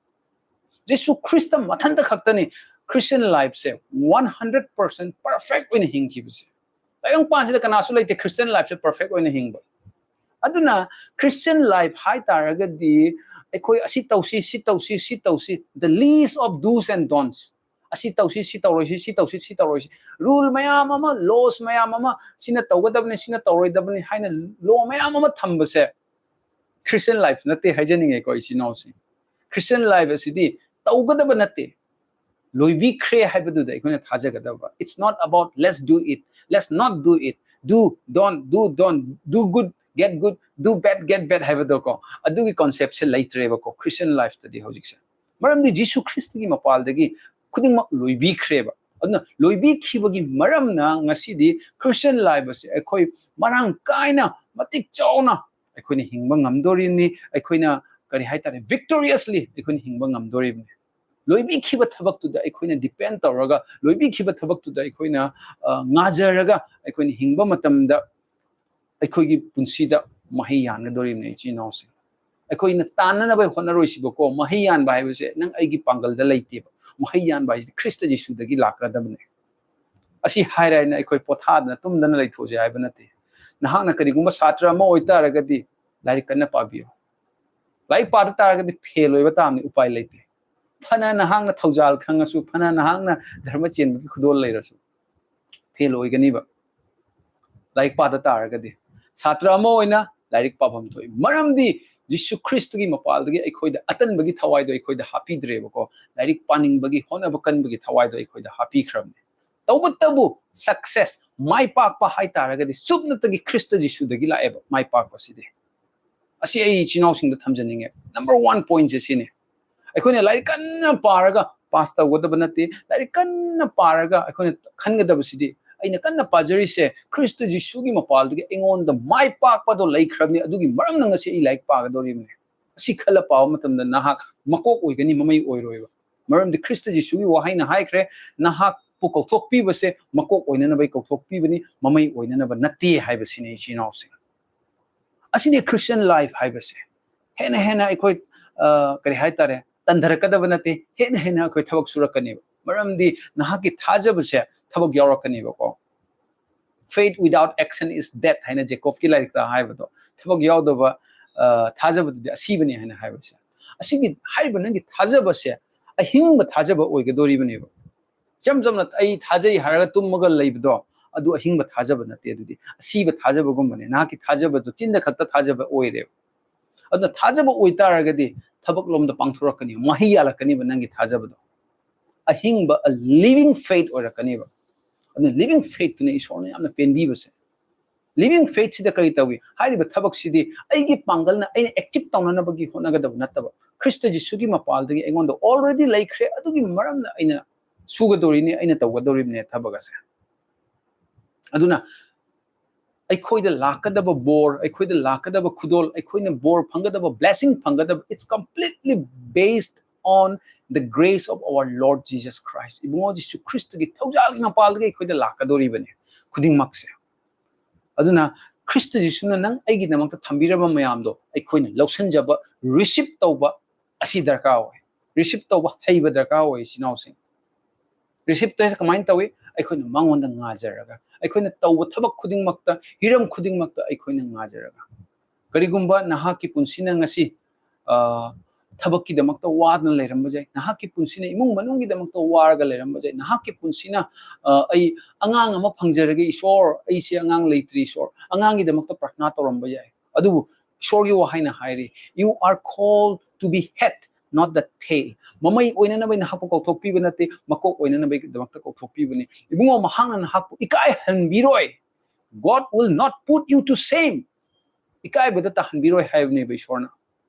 Jesus Christ ꯃꯊꯟꯇ ꯈꯛꯇꯅꯤ Christian ꯂꯥꯏꯐꯁꯦ one hundred percent perfect ꯑꯣꯏꯅ ꯍꯤꯡꯈꯤꯕꯁꯦ꯫ ꯇꯥꯏꯕꯪꯄꯥꯟꯁꯤꯗ ꯀꯅꯥꯁꯨ ꯂꯩꯇꯦ ꯈ꯭ꯔꯤꯁꯇꯤꯌꯟ ꯂꯥꯏꯐꯁꯦ ꯄꯔꯐꯦꯛ ꯑꯣꯏꯅ ꯍꯤꯡꯕ꯫ ꯑꯗꯨꯅ ꯈ꯭ꯔꯤꯁꯇꯤꯌꯟ ꯂꯥꯏꯐ ꯍꯥꯏ ꯇꯥꯔꯒꯗꯤ ꯑꯩꯈꯣꯏ ꯑꯁꯤ ꯇꯧꯁꯤ, ꯁꯤ ꯇꯧꯁꯤ, ꯁꯤ ꯇꯧꯁꯤ, the list of do's and don'ts, ꯑꯁꯤ ꯇꯧꯁꯤ, ꯁꯤ ꯇꯧꯔꯣꯏꯁꯤ, ꯁꯤ ꯇꯧꯁꯤ, ꯁꯤ ꯇꯧꯔꯣꯏꯁꯤ, ꯔꯨꯜ ꯃꯌꯥꯝ ꯑꯃ, ꯂꯣꯁ ꯃꯌꯥꯝ ꯑꯃ, ꯁꯤꯅ ꯇꯧꯒꯗꯕꯅꯤ, ꯁꯤꯅ ꯇꯧꯔꯣꯏꯗꯕꯅꯤ ꯍꯥꯏꯅ ꯂꯣ ꯃꯌꯥꯝ ꯑꯃ ꯊꯝꯕꯁꯦ ꯈ꯭ꯔꯤꯁꯇꯤꯌꯟ ꯂꯥꯏꯐ ꯅꯠꯇꯦ ꯍꯥꯏꯖꯅꯤꯡꯉꯦꯀꯣ, ꯏꯆꯤꯟ ꯏꯅꯥꯎꯁꯤꯡ꯫ ꯈ꯭ꯔꯤꯁꯇꯤꯌꯟ ꯂꯥꯏꯐ ꯑꯁꯤꯗꯤ ꯇꯧꯒꯗꯕ ꯅꯠꯇꯦ, ꯂꯣꯏꯕꯤꯈ꯭ꯔꯦ ꯍꯥꯏꯕꯗꯨꯗ ꯑꯩꯈꯣꯏꯅ ꯊꯥꯖꯒꯗꯕ꯫ It's not about let's do it, let's not do it, do, don't, do, don't, do good, get good, do bad, get bad ꯍꯥꯏꯕꯗꯣꯀꯣ꯫ ꯑꯗꯨꯒꯤ ꯀꯣꯟꯁꯦꯞꯁꯦ ꯂꯩꯇ꯭ꯔꯦꯕꯀꯣ ꯈ꯭ꯔꯤꯁꯇꯤꯌꯟ ꯂꯥꯏꯐꯇꯗꯤ ꯍꯧꯖꯤꯛꯁꯦ꯫ ꯃꯔꯝꯗꯤ ꯖꯤꯁꯨ ꯈ꯭ꯔꯤꯁꯇꯒꯤ ꯃꯄꯥꯜꯗꯒꯤ ꯈꯨꯗꯤꯡꯃꯛ ꯂꯣꯏꯕꯤꯈ꯭ꯔꯦꯕ꯫ ꯑꯗꯨꯅ ꯂꯣꯏꯕꯤꯈꯤꯕꯒꯤ ꯃꯔꯝꯅ ꯉꯁꯤꯗꯤ ꯈ꯭ꯔꯤꯁꯇꯤꯌꯟ ꯂꯥꯏꯐ ꯑꯁꯤ ꯑꯩꯈꯣꯏ ꯃꯔꯥꯡ ꯀꯥꯏꯅ, ꯃꯇꯤꯛ ꯆꯥꯎꯅ ꯑꯩꯈꯣꯏꯅ ꯍꯤꯡꯕ ꯉꯝꯗꯣꯔꯤꯕꯅꯤ꯫ ꯑꯩꯈꯣꯏꯅ, ꯀꯔꯤ ꯍꯥꯏꯇꯥꯔꯦ, victoriously ꯑꯩꯈꯣꯏꯅ ꯍꯤꯡꯕ ꯉꯝꯗꯣꯔꯤꯕꯅꯤ꯫ ꯂꯣꯏꯕꯤꯈꯤꯕ ꯊꯕꯛꯇꯨꯗ ꯑꯩꯈꯣꯏꯅ ꯗꯤꯄꯦꯟ ꯇꯧꯔꯒ, ꯂꯣꯏꯕꯤꯈꯤꯕ ꯊꯕꯛꯇꯨꯗ ꯑꯩꯈꯣꯏꯅ, ꯑ, ꯉꯥꯖꯔꯒ ꯑꯩꯈꯣꯏꯅ ꯍꯤꯡꯕ ꯃꯇꯝꯗ ꯑꯩꯈꯣꯏꯒꯤ ꯄꯨꯟꯁꯤꯗ ꯃꯍꯩ ꯌꯥꯟꯒꯗꯧꯔꯤꯕꯅꯤ, ꯏꯆꯤꯟ ꯏꯅꯥꯎꯁꯤꯡ꯫ ꯑꯩꯈꯣꯏꯅ ꯇꯥꯟꯅꯅꯕ ꯍꯣꯠꯅꯔꯣꯏꯁꯤꯕꯀꯣ꯫ ꯃꯍꯩ ꯌꯥꯟꯕ ꯍꯥꯏꯕꯁꯦ ꯅꯪ ꯑꯩꯒꯤ ꯄꯥꯡꯒꯜꯗ ꯂꯩꯇꯦꯕ꯫ ꯃꯍꯩ ꯌꯥꯟꯕ ꯍꯥꯏꯁꯤꯗꯤ ꯈ꯭ꯔꯤꯁꯇ ꯖꯤꯁꯨꯗꯒꯤ ꯂꯥꯛꯀꯗꯕꯅꯦ꯫ ꯑꯁꯤ ꯍꯥꯏꯔꯦ ꯍꯥꯏꯅ ꯑꯩꯈꯣꯏ ꯄꯣꯊꯥꯗꯅ ꯇꯨꯝꯗꯅ ꯂꯩꯊꯣꯛꯁꯦ ꯍꯥꯏꯕ ꯅꯠꯇꯦ꯫ ꯅꯍꯥꯛꯅ ꯀꯔꯤꯒꯨꯝꯕ ꯁꯥꯇ꯭ꯔ ꯑꯃ ꯑꯣꯏꯇꯥꯔꯒꯗꯤ ꯂꯥꯏꯔꯤꯛ ꯀꯟꯅ ꯄꯥꯕꯤꯌꯨ꯫ ꯂꯥꯏꯔꯤꯛ ꯄꯥꯗ ꯇꯥꯔꯒꯗꯤ ꯐꯦꯜ ꯑꯣꯏꯕ ꯇꯥꯕꯅꯤ, ꯎꯄꯥꯏ ꯂꯩꯇꯦ꯫ ꯐꯅ ꯅꯍꯥꯛꯅ ꯊꯧꯖꯥꯜ ꯈꯪꯉꯁꯨ, ꯐꯅ ꯅꯍꯥꯛꯅ ꯙꯔꯃ ꯆꯦꯟꯕꯒꯤ ꯈꯨꯗꯣꯜ ꯂꯩꯔꯁꯨ, ꯐꯦꯜ ꯑꯣꯏꯒꯅꯤꯕ ꯂꯥꯏꯔꯤꯛ ꯄꯥꯗ ꯇꯥꯔꯒꯗꯤ꯫ ꯁꯥꯇ꯭ꯔ ꯑꯃ ꯑꯣꯏꯅ ꯂꯥꯏꯔꯤꯛ ꯄꯥꯐꯝ ꯊꯣꯛꯏ, ꯃꯔꯝꯗꯤ ꯖꯤꯁꯨ ꯈ꯭ꯔꯤꯁꯇꯒꯤ ꯃꯄꯥꯜꯗꯒꯤ ꯑꯩꯈꯣꯏꯗ ꯑꯇꯟꯕꯒꯤ ꯊꯋꯥꯏꯗꯣ ꯑꯩꯈꯣꯏꯗ ꯍꯥꯞꯄꯤꯗ꯭ꯔꯦꯕꯀꯣ꯫ ꯂꯥꯏꯔꯤꯛ ꯄꯥꯅꯤꯡꯕꯒꯤ, ꯍꯣꯠꯅꯕ ꯀꯟꯕꯒꯤ ꯊꯋꯥꯏꯗꯣ ꯑꯩꯈꯣꯏꯗ ꯍꯥꯞꯄꯤꯈ꯭ꯔꯕꯅꯤ꯫ ꯇꯧꯕꯇꯕꯨ success, ꯃꯥꯏ ꯄꯥꯛꯄ ꯍꯥꯏꯇꯥꯔꯒꯗꯤ ꯁꯨꯞꯅꯇꯒꯤ ꯈ꯭ꯔꯤꯁꯇ ꯖꯤꯁꯨꯗꯒꯤ ꯂꯥꯛꯑꯦꯕ ꯃꯥꯏ ꯄꯥꯛꯄꯁꯤꯗꯤ꯫ ꯑꯁꯤ ꯑꯩ ꯏꯆꯤꯟ ꯏꯅꯥꯎꯁꯤꯡꯗ ꯊꯝꯖꯅꯤꯡꯉꯦ꯫ Number one pointꯁꯦ ꯁꯤꯅꯤ꯫ ꯑꯩꯈꯣꯏꯅ ꯂꯥꯏꯔꯤꯛ ꯀꯟꯅ ꯄꯥꯔꯒ ꯄꯥꯁ ꯇꯧꯒꯗꯕ ꯅꯠꯇꯦ꯫ ꯂꯥꯏꯔꯤꯛ ꯀꯟꯅ ꯄꯥꯔꯒ ꯑꯩꯈꯣꯏꯅ ꯈꯟꯒꯗꯕꯁꯤꯗꯤ, ꯑꯩꯅ ꯀꯟꯅ ꯄꯥꯖꯔꯤꯁꯦ ꯈ꯭ꯔꯤꯁꯇ ꯖꯤꯁꯨꯒꯤ ꯃꯄꯥꯜꯗꯒꯤ ꯑꯩꯉꯣꯟꯗ ꯃꯥꯏ ꯄꯥꯛꯄꯗꯣ ꯂꯩꯈ꯭ꯔꯕꯅꯤ, ꯑꯗꯨꯒꯤ ꯃꯔꯝꯅ ꯉꯁꯤ ꯑꯩ ꯂꯥꯏꯔꯤꯛ ꯄꯥꯒꯗꯧꯔꯤꯕꯅꯤ꯫ ꯑꯁꯤ ꯈꯜꯂ ꯄꯥꯕ ꯃꯇꯝꯗ ꯅꯍꯥꯛ ꯃꯀꯣꯛ ꯑꯣꯏꯒꯅꯤ, ꯃꯃꯩ ꯑꯣꯏꯔꯣꯏꯕ꯫ ꯃꯔꯝꯗꯤ ꯈ꯭ꯔꯤꯁꯇ ꯖꯤꯁꯨꯒꯤ ꯋꯥꯍꯩꯅ ꯍꯥꯏꯈ꯭ꯔꯦ, ꯅꯍꯥꯛꯄꯨ ꯀꯧꯊꯣꯛꯄꯤꯕꯁꯦ ꯃꯀꯣꯛ ꯑꯣꯏꯅꯅꯕ ꯀꯧꯊꯣꯛꯄꯤꯕꯅꯤ, ꯃꯃꯩ ꯑꯣꯏꯅꯅꯕ ꯅꯠꯇꯦ ꯍꯥꯏꯕꯁꯤꯅꯤ, ꯏꯆꯤꯟ ꯏꯅꯥꯎꯁꯤꯡ꯫ ꯑꯁꯤꯅꯤ Christian life ꯍꯥꯏꯕꯁꯦ꯫ ꯍꯦꯟꯅ ꯍꯦꯟꯅ ꯑꯩꯈꯣꯏ, ꯑ, ꯀꯔꯤ ꯍꯥꯏꯇꯥꯔꯦ, ꯇꯟꯊꯔꯛꯀꯗꯕ ꯅꯠꯇꯦ, ꯍꯦꯟꯅ ꯍꯦꯟꯅ ꯑꯩꯈꯣꯏ ꯊꯕꯛ ꯁꯨꯔꯛꯀꯅꯦꯕ꯫ ꯃꯔꯝꯗꯤ ꯅꯍꯥꯛꯀꯤ ꯊꯥꯖꯕꯁꯦ ꯊꯕꯛ ꯌꯥꯎꯔꯛꯀꯅꯦꯕꯀꯣ꯫ Faith without action is death ꯍꯥꯏꯅ ꯖꯦꯀꯣꯕꯀꯤ ꯂꯥꯏꯔꯤꯛꯇ ꯍꯥꯏꯕꯗꯣ, ꯊꯕꯛ ꯌꯥꯎꯗꯕ, ꯑ, ꯊꯥꯖꯕꯗꯨꯗꯤ ꯑꯁꯤꯕꯅꯤ ꯍꯥꯏꯅ ꯍꯥꯏꯕꯁꯦ꯫ ꯑꯁꯤꯒꯤ ꯍꯥꯏꯔꯤꯕ ꯅꯪꯒꯤ ꯊꯥꯖꯕꯁꯦ ꯑꯍꯤꯡꯕ ꯊꯥꯖꯕ ꯑꯣꯏꯒꯗꯣꯔꯤꯕꯅꯦꯕ꯫ ꯏꯆꯝ ꯆꯝꯅ ꯑꯩ ꯊꯥꯖꯩ ꯍꯥꯏꯔꯒ ꯇꯨꯝꯃꯒ ꯂꯩꯕꯗꯣ, ꯑꯗꯨ ꯑꯍꯤꯡꯕ ꯊꯥꯖꯕ ꯅꯠꯇꯦ꯫ ꯑꯗꯨꯗꯤ ꯑꯁꯤꯕ ꯊꯥꯖꯕꯒꯨꯝꯕꯅꯦ꯫ ꯅꯍꯥꯛꯀꯤ ꯊꯥꯖꯕꯗꯨ ꯆꯤꯟꯗ ꯈꯛꯇ ꯊꯥꯖꯕ ꯑꯣꯏꯔꯦꯕ꯫ ꯑꯗꯨꯅ ꯊꯥꯖꯕ ꯑꯣꯏꯇꯥꯔꯒꯗꯤ ꯊꯕꯛ ꯂꯣꯝꯗ ꯄꯥꯡꯊꯣꯔꯛꯀꯅꯤ, ꯃꯍꯩ ꯌꯥꯜꯂꯛꯀꯅꯤꯕ ꯅꯪꯒꯤ ꯊꯥꯖꯕꯗꯣ꯫ ꯑꯍꯤꯡꯕ, a living faith ꯑꯣꯏꯔꯛꯀꯅꯤꯕ꯫ ꯑꯗꯨꯅ living faithꯇꯨꯅ ꯏꯁꯣꯔꯅ ꯌꯥꯝꯅ ꯄꯦꯟꯕꯤꯕꯁꯦ꯫ Living faithꯁꯤꯗ ꯀꯔꯤ ꯇꯧꯏ? ꯍꯥꯏꯔꯤꯕ ꯊꯕꯛꯁꯤꯗꯤ ꯑꯩꯒꯤ ꯄꯥꯡꯒꯜꯅ ꯑꯩꯅ achieve ꯇꯧꯅꯅꯕꯒꯤ ꯍꯣꯠꯅꯒꯗꯕ ꯅꯠꯇꯕ, ꯈ꯭ꯔꯤꯁꯇ ꯖꯤꯁꯨꯒꯤ ꯃꯄꯥꯜꯗꯒꯤ ꯑꯩꯉꯣꯟꯗ already ꯂꯩꯈ꯭ꯔꯦ, ꯑꯗꯨꯒꯤ ꯃꯔꯝꯅ ꯑꯩꯅ ꯁꯨꯒꯗꯧꯔꯤꯅꯦ, ꯑꯩꯅ ꯇꯧꯒꯗꯧꯔꯤꯕꯅꯦ ꯊꯕꯛ ꯑꯁꯦ꯫ ꯑꯗꯨꯅ ꯑꯩꯈꯣꯏꯗ ꯂꯥꯛꯀꯗꯕ ꯕꯣꯔ, ꯑꯩꯈꯣꯏꯗ ꯂꯥꯛꯀꯗꯕ ꯈꯨꯗꯣꯜ, ꯑꯩꯈꯣꯏꯅ ꯕꯣꯔ ꯐꯪꯒꯗꯕ, blessing ꯐꯪꯒꯗꯕ, it's completely based on the grace of our Lord Jesus Christ. ꯏꯕꯨꯡꯉꯣ ꯖꯤꯁꯨ ꯈ꯭ꯔꯤꯁꯇꯒꯤ ꯊꯧꯖꯥꯜꯒꯤ ꯃꯄꯥꯜꯗꯒꯤ ꯑꯩꯈꯣꯏꯗ ꯂꯥꯛꯀꯗꯧꯔꯤꯕꯅꯦ ꯈꯨꯗꯤꯡꯃꯛꯁꯦ꯫ ꯑꯗꯨꯅ ꯈ꯭ꯔꯤꯁꯇ ꯖꯤꯁꯨꯅ ꯅꯪ ꯑꯩꯒꯤꯗꯃꯛꯇ ꯊꯝꯕꯤꯔꯕ ꯃꯌꯥꯝꯗꯣ ꯑꯩꯈꯣꯏꯅ ꯂꯧꯁꯤꯟꯖꯕ, receive ꯇꯧꯕ ꯑꯁꯤ ꯗꯔꯀꯥꯔ ꯑꯣꯏ꯫ Receive ꯇꯧꯕ ꯍꯩꯕ ꯗꯔꯀꯥꯔ ꯑꯣꯏ, ꯏꯆꯤꯟ ꯏꯅꯥꯎꯁꯤꯡ꯫ Receive ꯇꯧꯔꯤꯁꯦ ꯀꯃꯥꯏꯅ ꯇꯧꯏ? ꯑꯩꯈꯣꯏꯅ ꯃꯉꯣꯟꯗ ꯉꯥꯖꯔꯒ, ꯑꯩꯈꯣꯏꯅ ꯇꯧꯕ ꯊꯕꯛ ꯈꯨꯗꯤꯡꯃꯛꯇ, ꯍꯤꯔꯝ ꯈꯨꯗꯤꯡꯃꯛꯇ ꯑꯩꯈꯣꯏꯅ ꯉꯥꯖꯔꯒ, ꯀꯔꯤꯒꯨꯝꯕ ꯅꯍꯥꯛꯀꯤ ꯄꯨꯟꯁꯤꯅ ꯉꯁꯤ ꯑ, ꯊꯕꯛꯀꯤꯗꯃꯛꯇ ꯋꯥꯗꯅ ꯂꯩꯔꯝꯕ ꯌꯥꯏ, ꯅꯍꯥꯛꯀꯤ ꯄꯨꯟꯁꯤꯅ ꯏꯃꯨꯡ ꯃꯅꯨꯡꯒꯤꯗꯃꯛꯇ ꯋꯥꯔꯒ ꯂꯩꯔꯝꯕ ꯌꯥꯏ, ꯅꯍꯥꯛꯀꯤ ꯄꯨꯟꯁꯤꯅ, ꯑ, "ꯑꯩ ꯑꯉꯥꯡ ꯑꯃ ꯐꯪꯖꯔꯒꯦ ꯏꯁꯣꯔ, ꯑꯩꯁꯦ ꯑꯉꯥꯡ ꯂꯩꯇ꯭ꯔꯤ ꯏꯁꯣꯔ", ꯑꯉꯥꯡꯒꯤꯗꯃꯛꯇ ꯄ꯭ꯔꯊꯅꯥ ꯇꯧꯔꯝꯕ ꯌꯥꯏ꯫ ꯑꯗꯨꯕꯨ ꯏꯁꯣꯔꯒꯤ ꯋꯥꯍꯩꯅ ꯍꯥꯏꯔꯤ, "You are called to be head, not the tail." ꯃꯃꯩ ꯑꯣꯏꯅꯅꯕ ꯅꯍꯥꯛꯄꯨ ꯀꯧꯊꯣꯛꯄꯤꯕ ꯅꯠꯇꯦ, ꯃꯀꯣꯛ ꯑꯣꯏꯅꯅꯕꯒꯤꯗꯃꯛꯇ ꯀꯧꯊꯣꯛꯄꯤꯕꯅꯤ꯫ ꯏꯕꯨꯡꯉꯣ, ꯃꯍꯥꯛꯅ ꯅꯍꯥꯛꯄꯨ ꯏꯀꯥꯏꯍꯟꯕꯤꯔꯣꯏ꯫ God will not put you to shame. ꯏꯀꯥꯏꯕꯗ ꯇꯥꯍꯟꯕꯤꯔꯣꯏ ꯍꯥꯏꯕꯅꯦꯕ ꯏꯁꯣꯔꯅ꯫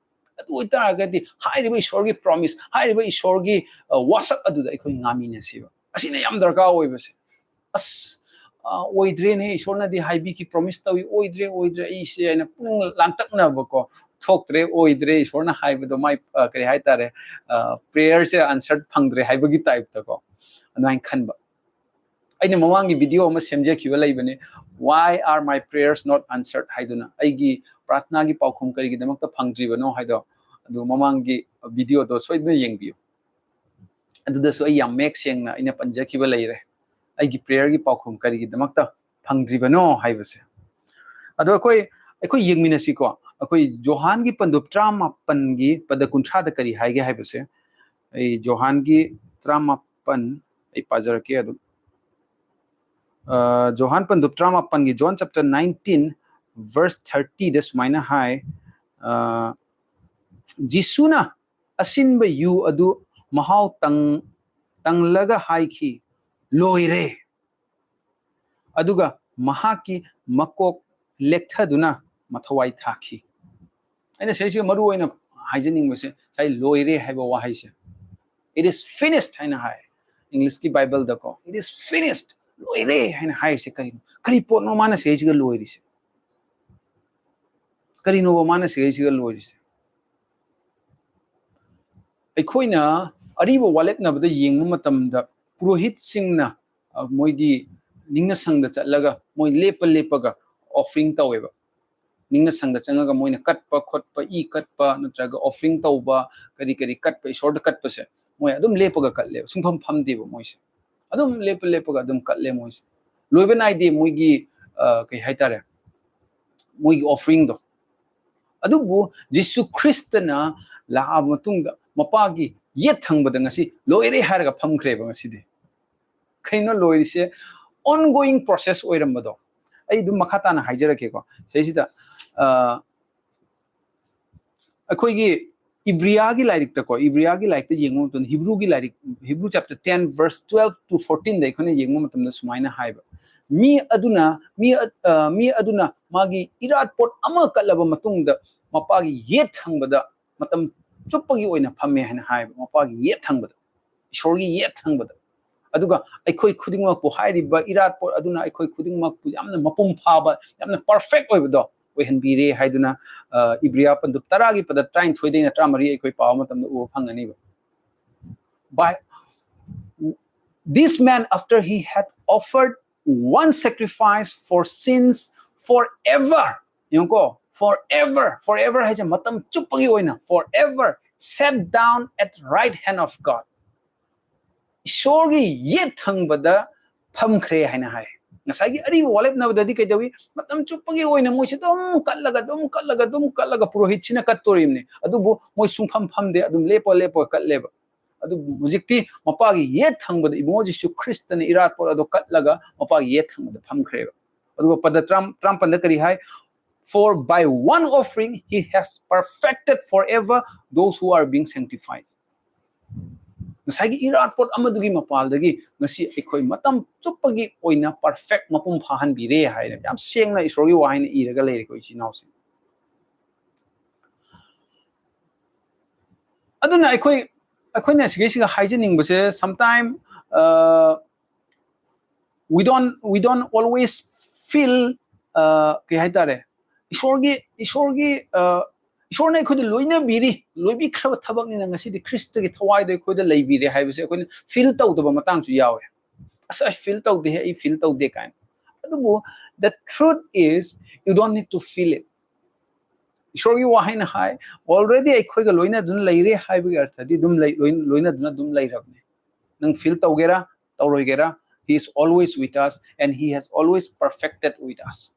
ꯑꯗꯨ ꯑꯣꯏꯇꯥꯔꯒꯗꯤ ꯍꯥꯏꯔꯤꯕ ꯏꯁꯣꯔꯒꯤ ꯄ꯭ꯔꯣꯃꯤꯁ, ꯍꯥꯏꯔꯤꯕ ꯏꯁꯣꯔꯒꯤ, ꯑ, ꯋꯥꯁꯛ ꯑꯗꯨꯗ ꯑꯩꯈꯣꯏ ꯉꯥꯃꯤꯟꯅꯁꯤꯕ꯫ ꯑꯁꯤꯅ ꯌꯥꯝ ꯗꯔꯀꯥꯔ ꯑꯣꯏꯕꯁꯦ꯫ ꯑꯁ, ꯑ, ꯑꯣꯏꯗ꯭ꯔꯦꯅꯦ, ꯏꯁꯣꯔꯅꯗꯤ ꯍꯥꯏꯕꯤꯈꯤ, ꯄ꯭ꯔꯣꯃꯤꯁ ꯇꯧꯏ, "ꯑꯣꯏꯗ꯭ꯔꯦ, ꯑꯣꯏꯗ꯭ꯔꯦ, ꯑꯩꯁꯦ" ꯍꯥꯏꯅ ꯄꯨꯛꯅꯤꯡ ꯂꯥꯡꯇꯛꯅꯕꯀꯣ, ꯊꯣꯛꯇ꯭ꯔꯦ, ꯑꯣꯏꯗ꯭ꯔꯦ, ꯏꯁꯣꯔꯅ ꯍꯥꯏꯕꯗꯣ ꯃꯥꯏ, ꯑ, ꯀꯔꯤ ꯍꯥꯏꯇꯥꯔꯦ, ꯑ, ꯄ꯭ꯔꯦꯌꯔꯁꯦ ꯑꯟꯁꯔ ꯐꯪꯗ꯭ꯔꯦ ꯍꯥꯏꯕꯒꯤ ꯇꯥꯏꯞꯇꯀꯣ, ꯑꯗꯨꯃꯥꯏꯅ ꯈꯟꯕ꯫ ꯑꯩꯅ ꯃꯃꯥꯡꯒꯤ ꯚꯤꯗꯤꯑꯣ ꯑꯃ ꯁꯦꯝꯖꯈꯤꯕ ꯂꯩꯕꯅꯦ, "Why are my prayers not answered?" ꯍꯥꯏꯗꯨꯅ, "ꯑꯩꯒꯤ ꯄ꯭ꯔꯥꯊꯅꯥꯒꯤ ꯄꯥꯎꯈꯨꯝ ꯀꯔꯤꯒꯤꯗꯃꯛꯇ ꯐꯪꯗ꯭ꯔꯤꯕꯅꯣ?" ꯍꯥꯏꯗꯣ꯫ ꯑꯗꯨ ꯃꯃꯥꯡꯒꯤ ꯚꯤꯗꯤꯑꯣꯗꯣ ꯁꯣꯏꯗꯅ ꯌꯦꯡꯕꯤꯌꯨ꯫ ꯑꯗꯨꯗꯁꯨ ꯑꯩ ꯌꯥꯝ ꯃꯌꯦꯛ ꯁꯦꯡꯅ ꯑꯩꯅ ꯄꯟꯖꯈꯤꯕ ꯂꯩꯔꯦ, ꯑꯩꯒꯤ ꯄ꯭ꯔꯦꯌꯔꯒꯤ ꯄꯥꯎꯈꯨꯝ ꯀꯔꯤꯒꯤꯗꯃꯛꯇ ꯐꯪꯗ꯭ꯔꯤꯕꯅꯣ ꯍꯥꯏꯕꯁꯦ꯫ ꯑꯗꯣ ꯑꯩꯈꯣꯏ, ꯑꯩꯈꯣꯏ ꯌꯦꯡꯃꯤꯟꯅꯁꯤꯀꯣ, ꯑꯩꯈꯣꯏ ꯖꯣꯍꯥꯟꯒꯤ ꯄꯟꯗꯨꯞ ꯇꯔꯥꯃꯥꯄꯟꯒꯤ ꯄꯗ ꯀꯨꯟꯊ꯭ꯔꯥꯗ ꯀꯔꯤ ꯍꯥꯏꯒꯦ ꯍꯥꯏꯕꯁꯦ꯫ ꯑꯩ ꯖꯣꯍꯥꯟꯒꯤ ꯇꯔꯥꯃꯥꯄꯟ, ꯑꯩ ꯄꯥꯖꯔꯛꯀꯦ ꯑꯗꯨꯝ꯫ ꯑ, ꯖꯣꯍꯥꯟ ꯄꯟꯗꯨꯞ ꯇꯔꯥꯃꯥꯄꯟꯒꯤ, John chapter nineteen, verse thirty ꯗ ꯁꯨꯃꯥꯏꯅ ꯍꯥꯏ, ꯑ, ꯖꯤꯁꯨꯅ ꯑꯁꯤꯟꯕ ꯌꯨ ꯑꯗꯨ ꯃꯍꯥꯎ ꯇꯪ-, ꯇꯪꯂꯒ ꯍꯥꯏꯈꯤ, "ꯂꯣꯏꯔꯦ"꯫ ꯑꯗꯨꯒ ꯃꯍꯥꯛꯀꯤ ꯃꯀꯣꯛ ꯂꯦꯛꯊꯗꯨꯅ ꯃꯊꯧꯋꯥꯏ ꯊꯥꯈꯤ꯫ ꯑꯩꯅ ꯁꯤꯁꯤꯒ ꯃꯔꯨ ꯑꯣꯏꯅ ꯍꯥꯏꯖꯅꯤꯡꯕꯁꯦ ꯉꯁꯥꯏ "ꯂꯣꯏꯔꯦ" ꯍꯥꯏꯕ ꯋꯥꯍꯩꯁꯦ꯫ "It is finished" ꯍꯥꯏꯅ ꯍꯥꯏ ꯏꯪꯂꯤꯁꯀꯤ ꯕꯥꯏꯕꯜꯗꯀꯣ꯫ "It is finished", ꯂꯣꯏꯔꯦ ꯍꯥꯏꯅ ꯍꯥꯏꯔꯤꯁꯦ ꯀꯔꯤꯅꯣ? ꯀꯔꯤ ꯄꯣꯠꯅꯣ ꯃꯥꯅ ꯁꯤꯁꯤꯒ ꯂꯣꯏꯔꯤꯁꯦ? ꯀꯔꯤꯅꯣꯕ ꯃꯥꯅ ꯁꯤꯁꯤꯒ ꯂꯣꯏꯔꯤꯁꯦ? ꯑꯩꯈꯣꯏꯅ ꯑꯔꯤꯕ ꯋꯥꯔꯦꯞꯅꯕꯗ ꯌꯦꯡꯕ ꯃꯇꯝꯗ ꯄꯨꯔꯣꯍꯤꯠꯁꯤꯡꯅ, ꯑ, ꯃꯣꯏꯒꯤ ꯅꯤꯡꯅꯁꯪꯗ ꯆꯠꯂꯒ ꯃꯣꯏ ꯂꯦꯞꯄ ꯂꯦꯞꯄꯒ ꯑꯣꯐꯔꯤꯡ ꯇꯧꯋꯦꯕ꯫ ꯅꯤꯡꯅꯁꯪꯗ ꯆꯪꯉꯒ ꯃꯣꯏꯅ ꯀꯠꯄ ꯈꯣꯠꯄ, ꯏ ꯀꯠꯄ ꯅꯠꯇ꯭ꯔꯒ ꯑꯣꯐꯔꯤꯡ ꯇꯧꯕ, ꯀꯔꯤ ꯀꯔꯤ ꯀꯠꯄ, ꯏꯁꯣꯔꯗ ꯀꯠꯄꯁꯦ ꯃꯣꯏ ꯑꯗꯨꯝ ꯂꯦꯞꯄꯒ ꯀꯠꯂꯦꯕ, ꯁꯨꯡꯐꯝ ꯐꯝꯗꯦꯕ ꯃꯣꯏꯁꯦ꯫ ꯑꯗꯨꯝ ꯂꯦꯞꯄ ꯂꯦꯞꯄꯒ ꯑꯗꯨꯝ ꯀꯠꯂꯦ ꯃꯣꯏꯁꯦ꯫ ꯂꯣꯏꯕ ꯅꯥꯏꯗꯦ ꯃꯣꯏꯒꯤ, ꯑ, ꯀꯩ ꯍꯥꯏꯇꯥꯔꯦ, ꯃꯣꯏꯒꯤ offeringꯗꯣ꯫ ꯑꯗꯨꯕꯨ ꯖꯤꯁꯨ ꯈ꯭ꯔꯤꯁꯇꯅ ꯂꯥꯛꯑꯕ ꯃꯇꯨꯡꯗ ꯃꯄꯥꯒꯤ ꯌꯦꯠ ꯊꯪꯕꯗ ꯉꯁꯤ ꯂꯣꯏꯔꯦ ꯍꯥꯏꯔꯒ ꯐꯝꯈ꯭ꯔꯦꯕ ꯉꯁꯤꯗꯤ꯫ ꯀꯩꯅꯣ ꯂꯣꯏꯔꯤꯁꯦ? Ongoing process ꯑꯣꯏꯔꯝꯕꯗꯣ꯫ ꯑꯩ ꯑꯗꯨꯝ ꯃꯈꯥ ꯇꯥꯅ ꯍꯥꯏꯖꯔꯛꯀꯦꯀꯣ꯫ ꯁꯤꯁꯤꯗ, ꯑ, ꯑꯩꯈꯣꯏꯒꯤ ꯏꯕ꯭ꯔꯤꯌꯥꯒꯤ ꯂꯥꯏꯔꯤꯛꯇꯀꯣ, ꯏꯕ꯭ꯔꯤꯌꯥꯒꯤ ꯂꯥꯏꯔꯤꯛꯇ ꯌꯦꯡꯕ ꯃꯇꯝꯗ, ꯍꯤꯕ꯭ꯔꯨꯒꯤ ꯂꯥꯏꯔꯤꯛ, Hebrew chapter ten verse twelve to fourteenꯗ ꯑꯩꯈꯣꯏꯅ ꯌꯦꯡꯕ ꯃꯇꯝꯗ ꯁꯨꯃꯥꯏꯅ ꯍꯥꯏꯕ, "ꯃꯤ ꯑꯗꯨꯅ, ꯃꯤ ꯑ-, ꯑ, ꯃꯤ ꯑꯗꯨꯅ ꯃꯥꯒꯤ ꯏꯔꯥꯠ ꯄꯣꯠ ꯑꯃ ꯀꯠꯂꯕ ꯃꯇꯨꯡꯗ ꯃꯄꯥꯒꯤ ꯌꯦꯠ ꯊꯪꯕꯗ ꯃꯇꯝ ꯆꯨꯞꯄꯒꯤ ꯑꯣꯏꯅ ꯐꯝꯃꯦ" ꯍꯥꯏꯅ ꯍꯥꯏꯕ, ꯃꯄꯥꯒꯤ ꯌꯦꯠ ꯊꯪꯕꯗ, ꯏꯁꯣꯔꯒꯤ ꯌꯦꯠ ꯊꯪꯕꯗ꯫ ꯑꯗꯨꯒ ꯑꯩꯈꯣꯏ ꯈꯨꯗꯤꯡꯃꯛꯄꯨ, ꯍꯥꯏꯔꯤꯕ ꯏꯔꯥꯠ ꯄꯣꯠ ꯑꯗꯨꯅ ꯑꯩꯈꯣꯏ ꯈꯨꯗꯤꯡꯃꯛꯄꯨ ꯌꯥꯝꯅ ꯃꯄꯨꯡ ꯐꯥꯕ, ꯌꯥꯝꯅ perfect ꯑꯣꯏꯕꯗꯣ ꯑꯣꯏꯍꯟꯕꯤꯔꯦ ꯍꯥꯏꯗꯨꯅ, ꯑ, ꯏꯕ꯭ꯔꯤꯌꯥ ꯄꯟꯗꯨꯞ ꯇꯔꯥꯒꯤ ꯄꯗ ꯇꯔꯥꯅꯤꯊꯣꯏꯗꯩꯅ ꯇꯔꯥꯃꯔꯤ ꯑꯩꯈꯣꯏ ꯄꯥꯕ ꯃꯇꯝꯗ ꯎꯕ ꯐꯪꯒꯅꯤꯕ꯫ By this man, after he had offered one sacrifice for sins forever, ꯌꯦꯡꯉꯨꯀꯣ, forever, forever ꯍꯥꯏꯁꯦ ꯃꯇꯝ ꯆꯨꯞꯄꯒꯤ ꯑꯣꯏꯅ, forever sat down at right hand of God. ꯏꯁꯣꯔꯒꯤ ꯌꯦꯠ ꯊꯪꯕꯗ ꯐꯝꯈ꯭ꯔꯦ ꯍꯥꯏꯅ ꯍꯥꯏ꯫ ꯉꯁꯥꯏꯒꯤ ꯑꯔꯤꯕ ꯋꯥꯔꯦꯞꯅꯕꯗꯗꯤ ꯀꯩꯗꯧꯏ? ꯃꯇꯝ ꯆꯨꯞꯄꯒꯤ ꯑꯣꯏꯅ ꯃꯣꯏꯁꯦ ꯑꯗꯨꯝ ꯀꯠꯂꯒ, ꯑꯗꯨꯝ ꯀꯠꯂꯒ, ꯑꯗꯨꯝ ꯀꯠꯂꯒ ꯄꯨꯔꯣꯍꯤꯠꯁꯤꯅ ꯀꯠꯇꯣꯔꯤꯕꯅꯤ꯫ ꯑꯗꯨꯕꯨ ꯃꯣꯏ ꯁꯨꯡꯐꯝ ꯐꯝꯗꯦ, ꯑꯗꯨꯝ ꯂꯦꯞꯄ ꯂꯦꯞꯄꯒ ꯀꯠꯂꯦꯕ꯫ ꯑꯗꯨꯕꯨ ꯍꯧꯖꯤꯛꯇꯤ ꯃꯄꯥꯒꯤ ꯌꯦꯠ ꯊꯪꯕꯗ ꯏꯕꯨꯡꯉꯣ ꯖꯤꯁꯨ ꯈ꯭ꯔꯤꯁꯇꯅ ꯏꯔꯥꯠ ꯄꯣꯠ ꯑꯗꯣ ꯀꯠꯂꯒ ꯃꯄꯥꯒꯤ ꯌꯦꯠ ꯊꯪꯕꯗ ꯐꯝꯈ꯭ꯔꯦꯕ꯫ ꯑꯗꯨꯒ ꯄꯗ ꯇꯔꯥ-, ꯇꯔꯥꯃꯥꯄꯟꯗ ꯀꯔꯤ ꯍꯥꯏ? "For by one offering he has perfected forever those who are being sanctified." ꯉꯁꯥꯏꯒꯤ ꯏꯔꯥꯠ ꯄꯣꯠ ꯑꯃꯗꯨꯒꯤ ꯃꯄꯥꯜꯗꯒꯤ ꯉꯁꯤ ꯑꯩꯈꯣꯏ ꯃꯇꯝ ꯆꯨꯞꯄꯒꯤ ꯑꯣꯏꯅ perfect, ꯃꯄꯨꯡ ꯐꯥꯍꯟꯕꯤꯔꯦ ꯍꯥꯏꯅ ꯌꯥꯝ ꯁꯦꯡꯅ ꯏꯁꯣꯔꯒꯤ ꯋꯥꯍꯩꯅ ꯏꯔꯒ ꯂꯩꯔꯦꯀꯣ, ꯏꯆꯤꯟ ꯏꯅꯥꯎꯁꯤꯡ꯫ ꯑꯗꯨꯅ ꯑꯩꯈꯣꯏ, ꯑꯩꯈꯣꯏꯅ ꯁꯤꯒꯩꯁꯤꯒ ꯍꯥꯏꯖꯅꯤꯡꯕꯁꯦ, sometime, uh, we don't, we don't always feel, uh, ꯀꯩ ꯍꯥꯏꯇꯥꯔꯦ, ꯏꯁꯣꯔꯒꯤ, ꯏꯁꯣꯔꯒꯤ, uh, ꯏꯁꯣꯔꯅ ꯑꯩꯈꯣꯏꯗ ꯂꯣꯏꯅꯕꯤꯔꯤ, ꯂꯣꯏꯕꯤꯈ꯭ꯔꯕ ꯊꯕꯛꯅꯤꯅ ꯉꯁꯤꯗꯤ ꯈ꯭ꯔꯤꯁꯇꯒꯤ ꯊꯋꯥꯏꯗꯣ ꯑꯩꯈꯣꯏꯗ ꯂꯩꯕꯤꯔꯦ ꯍꯥꯏꯕꯁꯦ ꯑꯩꯈꯣꯏꯅ feel ꯇꯧꯗꯕ ꯃꯇꯥꯡꯁꯨ ꯌꯥꯎꯋꯦ꯫ "ꯑꯁ, ꯑꯩ feel ꯇꯧꯗꯦꯍꯦ, ꯑꯩ feel ꯇꯧꯗꯦ" ꯀꯥꯏꯅ꯫ ꯑꯗꯨꯕꯨ the truth is, you don't need to feel it. ꯏꯁꯣꯔꯒꯤ ꯋꯥꯍꯩꯅ ꯍꯥꯏ, already ꯑꯩꯈꯣꯏꯒ ꯂꯣꯏꯅꯗꯨꯅ ꯂꯩꯔꯦ ꯍꯥꯏꯕꯒꯤ ꯑꯔꯊꯗꯤ ꯑꯗꯨꯝ ꯂꯩ-, ꯂꯣꯏ-, ꯂꯣꯏꯅꯗꯨꯅ ꯑꯗꯨꯝ ꯂꯩꯔꯕꯅꯦ꯫ ꯅꯪ feel ꯇꯧꯒꯦꯔꯥ, ꯇꯧꯔꯣꯏꯒꯦꯔꯥ, He is always with us and He has always perfected with us.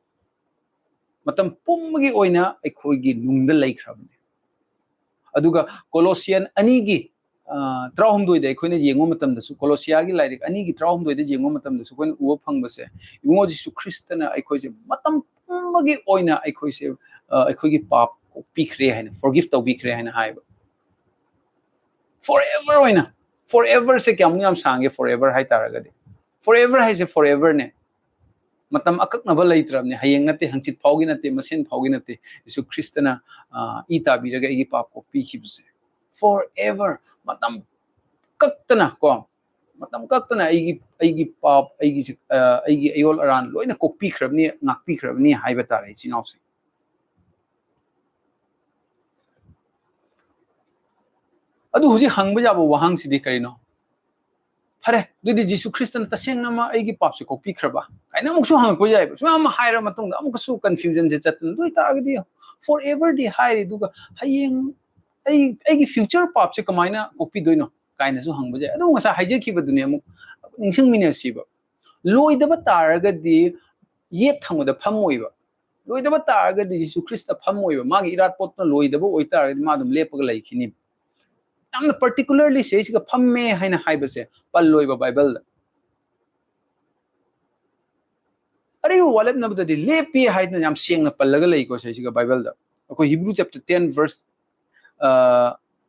ꯃꯇꯝ ꯄꯨꯝꯕꯒꯤ ꯑꯣꯏꯅ ꯑꯩꯈꯣꯏꯒꯤ ꯅꯨꯡꯗ ꯂꯩꯈ꯭ꯔꯕꯅꯤ. ꯑꯗꯨꯒ ꯀꯣꯂꯣꯁꯤꯌꯟ ꯑꯅꯤꯒꯤ ꯇꯔꯥꯍꯨꯝꯗꯣꯏꯗ ꯑꯩꯈꯣꯏꯅ ꯌꯦꯡꯕ ꯃꯇꯝꯗꯁꯨ, ꯀꯣꯂꯣꯁꯤꯌꯥꯒꯤ ꯂꯥꯏꯔꯤꯛ ꯑꯅꯤꯒꯤ ꯇꯔꯥꯍꯨꯝꯗꯣꯏꯗ ꯌꯦꯡꯕ ꯃꯇꯝꯗꯁꯨ ꯑꯩꯈꯣꯏꯅ ꯎꯕ ꯐꯪꯕꯁꯦ, ꯏꯕꯨꯡꯉꯣ ꯖꯤꯁꯨ ꯈ꯭ꯔꯤꯁꯇꯅ ꯑꯩꯈꯣꯏꯁꯦ ꯃꯇꯝ ꯄꯨꯝꯕꯒꯤ ꯑꯣꯏꯅ ꯑꯩꯈꯣꯏꯁꯦ ꯑꯩꯈꯣꯏꯒꯤ ꯄꯥꯞ ꯀꯣꯛꯄꯤꯈ꯭ꯔꯦ ꯍꯥꯏꯅ, ꯐꯣꯔꯒꯤꯐ ꯇꯧꯕꯤꯈ꯭ꯔꯦ ꯍꯥꯏꯅ ꯍꯥꯏꯕ. ꯐꯣꯔ ꯑꯦꯚꯔ ꯑꯣꯏꯅ. ꯐꯣꯔ ꯑꯦꯚꯔꯁꯦ ꯀꯌꯥꯃꯨꯛ ꯌꯥꯝ ꯁꯥꯡꯒꯦ? ꯐꯣꯔ ꯑꯦꯚꯔ ꯍꯥꯏꯇꯥꯔꯒꯗꯤ, ꯐꯣꯔ ꯑꯦꯚꯔ ꯍꯥꯏꯁꯦ ꯐꯣꯔ ꯑꯦꯚꯔꯅꯦ. ꯃꯇꯝ ꯑꯀꯛꯅꯕ ꯂꯩꯇ꯭ꯔꯕꯅꯦ. ꯍꯌꯦꯡ ꯅꯠꯇꯦ, ꯍꯪꯆꯤꯠ ꯐꯥꯎꯒꯤ ꯅꯠꯇꯦ, ꯃꯁꯦꯟ ꯐꯥꯎꯒꯤ ꯅꯠꯇꯦ. ꯖꯤꯁꯨ ꯈ꯭ꯔꯤꯁꯇꯅ ꯏ ꯇꯥꯕꯤꯔꯒ ꯑꯩꯒꯤ ꯄꯥꯞ ꯀꯣꯛꯄꯤꯈꯤꯕꯁꯦ. Four ever. ꯃꯇꯝ ꯀꯛꯇꯅ ꯀꯣ, ꯃꯇꯝ ꯀꯛꯇꯅ ꯑꯩꯒꯤ, ꯑꯩꯒꯤ ꯄꯥꯞ, ꯑꯩꯒꯤ ꯑꯩꯒꯤ ꯑꯌꯣꯜ ꯑꯔꯥꯟ ꯂꯣꯏꯅ ꯀꯣꯛꯄꯤꯈ꯭ꯔꯕꯅꯤ, ꯉꯥꯛꯄꯤꯈ꯭ꯔꯕꯅꯤ ꯍꯥꯏꯕ ꯇꯥꯔꯦ, ꯏꯆꯤꯟ ꯏꯅꯥꯎꯁꯤꯡ. ꯑꯗꯨ ꯍꯧꯖꯤꯛ ꯍꯪꯕ ꯌꯥꯕ ꯋꯥꯍꯪꯁꯤꯗꯤ ꯀꯔꯤꯅꯣ? ꯐꯔꯦ, ꯑꯗꯨꯗꯤ ꯖꯤꯁꯨ ꯈ꯭ꯔꯤꯁꯇꯅ ꯇꯁꯦꯡꯅꯃꯛ ꯑꯩꯒꯤ ꯄꯥꯞꯁꯦ ꯀꯣꯛꯄꯤꯈ꯭ꯔꯕ ꯀꯥꯏꯅ ꯑꯃꯨꯛꯁꯨ ꯍꯪꯉꯛꯄ ꯌꯥꯏꯕ. ꯁꯨꯃꯥꯏꯅ ꯑꯃ ꯍꯥꯏꯔ ꯃꯇꯨꯡꯗ ꯑꯃꯨꯛꯀꯁꯨ ꯀꯟꯐ꯭ꯌꯨꯖꯟꯁꯦ ꯆꯠꯇꯅ, ꯑꯗꯨ ꯑꯣꯏꯇꯥꯔꯒꯗꯤ ꯐꯣꯔ ꯑꯦꯚꯔꯗꯤ ꯍꯥꯏꯔꯤ, ꯑꯗꯨꯒ ꯍꯌꯦꯡ ꯑꯩ, ꯑꯩꯒꯤ ꯐ꯭ꯌꯨꯆꯔ ꯄꯥꯞꯁꯦ ꯀꯃꯥꯏꯅ ꯀꯣꯛꯄꯤꯗꯣꯏꯅꯣ ꯀꯥꯏꯅꯁꯨ ꯍꯪꯕꯁꯦ. ꯑꯗꯨ ꯉꯁꯥꯏ ꯍꯥꯏꯖꯈꯤꯕꯗꯨꯅꯦ, ꯑꯃꯨꯛ ꯅꯤꯡꯁꯤꯡꯃꯤꯟꯅꯁꯤꯕ. ꯂꯣꯏꯗꯕ ꯇꯥꯔꯒꯗꯤ ꯌꯦꯠ ꯊꯪꯕꯗ ꯐꯝꯃꯣꯏꯕ. ꯂꯣꯏꯗꯕ ꯇꯥꯔꯒꯗꯤ ꯖꯤꯁꯨ ꯈ꯭ꯔꯤꯁꯇ ꯐꯝꯃꯣꯏꯕ. ꯃꯥꯒꯤ ꯏꯔꯥꯠꯄꯣꯠꯇꯨꯅ ꯂꯣꯏꯗꯕ ꯑꯣꯏꯇꯥꯔꯒꯗꯤ ꯃꯥ ꯑꯗꯨꯝ ꯂꯦꯞꯄꯒ ꯂꯩꯈꯤꯅꯤ. ꯌꯥꯝꯅ ꯄꯥꯔꯇꯤꯀꯨꯂꯔꯂꯤ ꯁꯤꯁꯤꯒ ꯐꯝꯃꯦ ꯍꯥꯏꯅ ꯍꯥꯏꯕꯁꯦ ꯄꯜꯂꯣꯏꯕ ꯕꯥꯏꯕꯜꯗ. ꯑꯔꯤꯕ ꯋꯥꯔꯦꯞꯅꯕꯗꯗꯤ ꯂꯦꯞꯄꯤ ꯍꯥꯏꯗꯅ ꯌꯥꯝ ꯁꯦꯡꯅ ꯄꯜꯂꯒ ꯂꯩꯀꯣ ꯁꯤꯁꯤꯒ ꯕꯥꯏꯕꯜꯗ. ꯑꯩꯈꯣꯏ Hebrew chapter ten verse,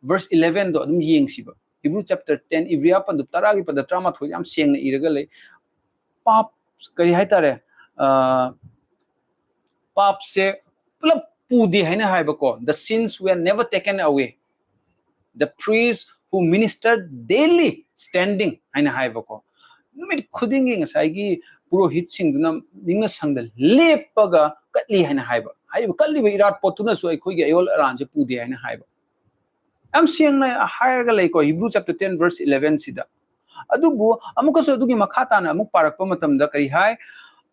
verse elevenꯗꯣ ꯑꯗꯨꯝ ꯌꯦꯡꯁꯤꯕ. Hebrew chapter ten, ꯏꯕ꯭ꯔꯤꯌꯥ ꯄꯟꯗꯨꯞ ꯇꯔꯥꯒꯤ ꯄꯗ ꯇꯔꯥꯃꯥꯊꯣꯏ ꯌꯥꯝ ꯁꯦꯡꯅ ꯏꯔꯒ ꯂꯩ. ꯄꯥꯞ, ꯀꯔꯤ ꯍꯥꯏꯇꯥꯔꯦ, ꯑ, ꯄꯥꯞꯁꯦ ꯄꯨꯂꯞ ꯄꯨꯗꯦ ꯍꯥꯏꯅ ꯍꯥꯏꯕꯀꯣ. The sins were never taken away. The priest who ministered daily standing ꯍꯥꯏꯅ ꯍꯥꯏꯕꯀꯣ. ꯅꯨꯃꯤꯠ ꯈꯨꯗꯤꯡꯒꯤ ꯉꯁꯥꯏꯒꯤ ꯄꯨꯔꯣꯍꯤꯠꯁꯤꯡꯗꯨꯅ ꯅꯤꯡꯅ ꯁꯪꯗ ꯂꯦꯞꯄꯒ ꯀꯠꯂꯤ ꯍꯥꯏꯅ ꯍꯥꯏꯕ. ꯍꯥꯏꯔꯤꯕ ꯀꯠꯂꯤꯕ ꯏꯔꯥꯠ ꯄꯣꯠꯇꯨꯅꯁꯨ ꯑꯩꯈꯣꯏꯒꯤ ꯑꯌꯣꯜ ꯑꯔꯥꯟꯁꯦ ꯄꯨꯗꯦ ꯍꯥꯏꯅ ꯍꯥꯏꯕ. ꯌꯥꯝ ꯁꯦꯡꯅ ꯍꯥꯏꯔꯒ ꯂꯩꯀꯣ, Hebrew chapter ten verse eleven ꯁꯤꯗ. ꯑꯗꯨꯕꯨ ꯑꯃꯨꯛꯀꯁꯨ ꯑꯗꯨꯒꯤ ꯃꯈꯥ ꯇꯥꯅ ꯑꯃꯨꯛ ꯄꯥꯔꯛꯄ ꯃꯇꯝꯗ ꯀꯔꯤ ꯍꯥꯏ?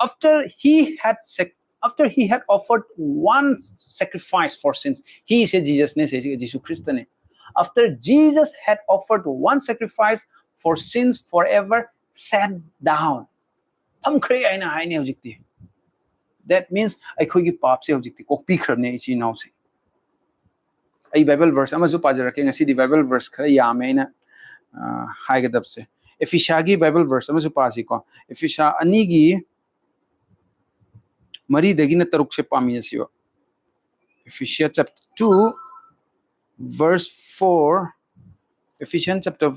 After he had sac-, after he had offered one sacrifice for sins. He say ꯖꯤꯁꯁꯅꯦ, say Jesus ꯈ꯭ꯔꯤꯁꯇꯅꯦ. After Jesus had offered one sacrifice for sins forever, sat down. ꯐꯝꯈ꯭ꯔꯦ ꯍꯥꯏꯅ ꯍꯥꯏꯅꯤ ꯍꯧꯖꯤꯛꯇꯤ꯫ That means ꯑꯩꯈꯣꯏꯒꯤ ꯄꯥꯞꯁꯦ ꯍꯧꯖꯤꯛꯇꯤ ꯀꯣꯛꯄꯤꯈ꯭ꯔꯕꯅꯦ, ꯏꯆꯤꯟ ꯏꯅꯥꯎꯁꯦ꯫ ꯑꯩ Bible verse ꯑꯃꯁꯨ ꯄꯥꯖꯔꯛꯀꯦ꯫ ꯉꯁꯤꯗꯤ Bible verse ꯈꯔ ꯌꯥꯝꯃꯦ ꯑꯩꯅ, ꯑ, ꯍꯥꯏꯒꯗꯕꯁꯦ꯫ ꯑꯦꯐꯤꯁꯤꯌꯥꯒꯤ Bible verse ꯑꯃꯁꯨ ꯄꯥꯁꯤꯀꯣ꯫ ꯑꯦꯐꯤꯁꯤꯌꯥ ꯑꯅꯤꯒꯤ ꯃꯔꯤꯗꯒꯤꯅ ꯇꯔꯨꯛꯁꯦ ꯄꯥꯃꯤꯟꯅꯁꯤꯕ꯫ Ephesians chapter two, verse four, Ephesians chapter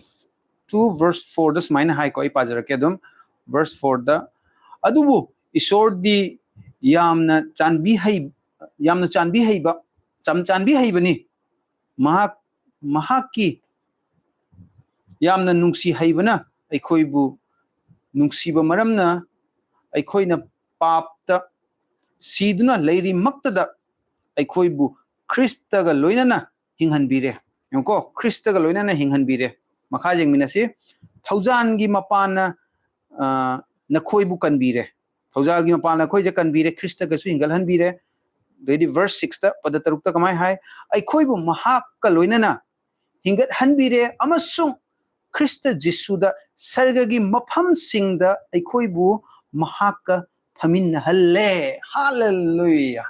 two, verse fourꯗ ꯁꯨꯃꯥꯏꯅ ꯍꯥꯏꯀꯣ, ꯑꯩ ꯄꯥꯖꯔꯛꯀꯦ ꯑꯗꯨꯝ꯫ Verse fourꯗ, "ꯑꯗꯨꯕꯨ ꯏꯁꯣꯔꯗꯤ ꯌꯥꯝꯅ ꯆꯥꯟꯕꯤ ꯍꯩ-, ꯌꯥꯝꯅ ꯆꯥꯟꯕꯤ ꯍꯩꯕ, ꯆꯝ-, ꯆꯥꯟꯕꯤ ꯍꯩꯕꯅꯤ꯫ ꯃꯍꯥꯛ, ꯃꯍꯥꯛꯀꯤ ꯌꯥꯝꯅ ꯅꯨꯡꯁꯤ ꯍꯩꯕꯅ ꯑꯩꯈꯣꯏꯕꯨ ꯅꯨꯡꯁꯤꯕ ꯃꯔꯝꯅ ꯑꯩꯈꯣꯏꯅ ꯄꯥꯞꯇ ꯁꯤꯗꯨꯅ ꯂꯩꯔꯤꯃꯛꯇꯗ ꯑꯩꯈꯣꯏꯕꯨ ꯈ꯭ꯔꯤꯁꯇꯒ ꯂꯣꯏꯅꯅ ꯍꯤꯡꯍꯟꯕꯤꯔꯦ"꯫ ꯌꯦꯡꯉꯨꯀꯣ, "ꯈ꯭ꯔꯤꯁꯇꯒ ꯂꯣꯏꯅꯅ ꯍꯤꯡꯍꯟꯕꯤꯔꯦ"꯫ ꯃꯈꯥ ꯌꯦꯡꯃꯤꯟꯅꯁꯤ꯫ "ꯊꯧꯖꯥꯟꯒꯤ ꯃꯄꯥꯟꯅ, ꯑ, ꯅꯈꯣꯏꯕꯨ ꯀꯟꯕꯤꯔꯦ"꯫ ꯊꯧꯖꯥꯜꯒꯤ ꯃꯄꯥꯟꯅ ꯑꯩꯈꯣꯏꯁꯦ ꯀꯟꯕꯤꯔꯦ, ꯈ꯭ꯔꯤꯁꯇꯒꯁꯨ ꯍꯤꯡꯒꯠꯍꯟꯕꯤꯔꯦ꯫ ꯑꯗꯩꯗꯤ verse sixꯇ, ꯄꯗ ꯇꯔꯨꯛꯇ ꯀꯃꯥꯏ ꯍꯥꯏ? "ꯑꯩꯈꯣꯏꯕꯨ ꯃꯍꯥꯛꯀ ꯂꯣꯏꯅꯅ ꯍꯤꯡꯒꯠꯍꯟꯕꯤꯔꯦ ꯑꯃꯁꯨꯡ ꯈ꯭ꯔꯤꯁꯇ ꯖꯤꯁꯨꯗ ꯁꯔꯒꯒꯤ ꯃꯐꯝꯁꯤꯡꯗ ꯑꯩꯈꯣꯏꯕꯨ ꯃꯍꯥꯛꯀ ꯐꯝꯃꯤꯟꯅꯍꯜꯂꯦ"꯫ ꯍꯥꯂꯦꯂꯨꯌꯥ!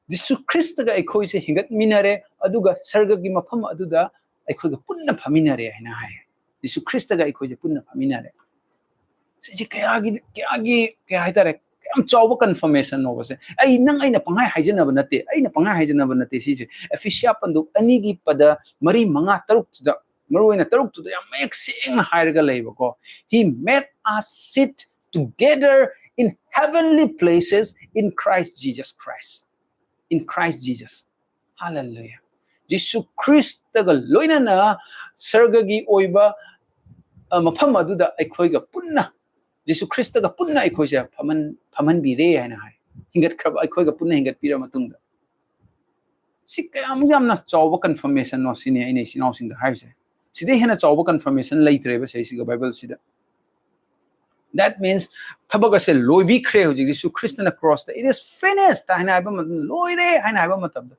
ꯖꯤꯁꯨ ꯈ꯭ꯔꯤꯁꯇꯒ ꯑꯩꯈꯣꯏꯁꯦ ꯍꯤꯡꯒꯠꯃꯤꯟꯅꯔꯦ, ꯑꯗꯨꯒ ꯁꯔꯒꯒꯤ ꯃꯐꯝ ꯑꯗꯨꯗ ꯑꯩꯈꯣꯏꯒ ꯄꯨꯟꯅ ꯐꯝꯃꯤꯟꯅꯔꯦ ꯍꯥꯏꯅ ꯍꯥꯏ꯫ ꯖꯤꯁꯨ ꯈ꯭ꯔꯤꯁꯇꯒ ꯑꯩꯈꯣꯏꯁꯦ ꯄꯨꯟꯅ ꯐꯝꯃꯤꯟꯅꯔꯦ꯫ ꯁꯤꯁꯦ ꯀꯌꯥꯒꯤ, ꯀꯌꯥꯒꯤ, ꯀꯌꯥ ꯍꯥꯏꯇꯥꯔꯦ, ꯀꯌꯥꯝ ꯆꯥꯎꯕ confirmationꯅꯣꯕꯁꯦ꯫ ꯑꯩ, ꯅꯪ, ꯑꯩꯅ ꯄꯪꯍꯥꯏ ꯍꯥꯏꯖꯅꯕ ꯅꯠꯇꯦ, ꯑꯩꯅ ꯄꯪꯍꯥꯏ ꯍꯥꯏꯖꯅꯕ ꯅꯠꯇꯦ ꯁꯤꯁꯦ꯫ ꯑꯦꯐꯤꯁꯤꯌꯥ ꯄꯟꯗꯨꯞ ꯑꯅꯤꯒꯤ ꯄꯗ ꯃꯔꯤ, ꯃꯉꯥ, ꯇꯔꯨꯛꯇꯨꯗ, ꯃꯔꯨ ꯑꯣꯏꯅ ꯇꯔꯨꯛꯇꯨꯗ ꯌꯥꯝ ꯃꯌꯦꯛ ꯁꯦꯡꯅ ꯍꯥꯏꯔꯒ ꯂꯩꯕꯀꯣ꯫ "He made us sit together in heavenly places in Christ Jesus Christ." In Christ Jesus. Hallelujah. ꯖꯤꯁꯨ ꯈ꯭ꯔꯤꯁꯇꯒ ꯂꯣꯏꯅꯅ ꯁꯔꯒꯒꯤ ꯑꯣꯏꯕ, ꯑ, ꯃꯐꯝ ꯑꯗꯨꯗ ꯑꯩꯈꯣꯏꯒ ꯄꯨꯟꯅ, ꯖꯤꯁꯨ ꯈ꯭ꯔꯤꯁꯇꯒ ꯄꯨꯟꯅ ꯑꯩꯈꯣꯏꯁꯦ ꯐꯝꯍꯟ-, ꯐꯝꯍꯟꯕꯤꯔꯦ ꯍꯥꯏꯅ ꯍꯥꯏ꯫ ꯍꯤꯡꯒꯠꯈ꯭ꯔꯕ, ꯑꯩꯈꯣꯏꯒ ꯄꯨꯟꯅ ꯍꯤꯡꯒꯠꯄꯤꯔ ꯃꯇꯨꯡꯗ꯫ ꯁꯤ ꯀꯌꯥꯃꯨꯛ ꯌꯥꯝꯅ ꯆꯥꯎꯕ confirmationꯅꯣ ꯁꯤꯅꯤ ꯑꯩꯅ ꯏꯆꯤꯟ ꯏꯅꯥꯎꯁꯤꯡꯗ ꯍꯥꯏꯔꯤꯁꯦ꯫ ꯁꯤꯗꯩ ꯍꯦꯟꯅ ꯆꯥꯎꯕ confirmation ꯂꯩꯇ꯭ꯔꯦꯕ ꯁꯤꯁꯤꯒ Bibleꯁꯤꯗ꯫ That means ꯊꯕꯛ ꯑꯁꯦ ꯂꯣꯏꯕꯤꯈ꯭ꯔꯦ ꯍꯧꯖꯤꯛ꯫ ꯖꯤꯁꯨ ꯈ꯭ꯔꯤꯁꯇꯅ crossꯇ "It is finished" ꯍꯥꯏꯅ ꯍꯥꯏꯕ ꯃꯇꯝꯗ, "ꯂꯣꯏꯔꯦ" ꯍꯥꯏꯅ ꯍꯥꯏꯕ ꯃꯇꯝꯗ,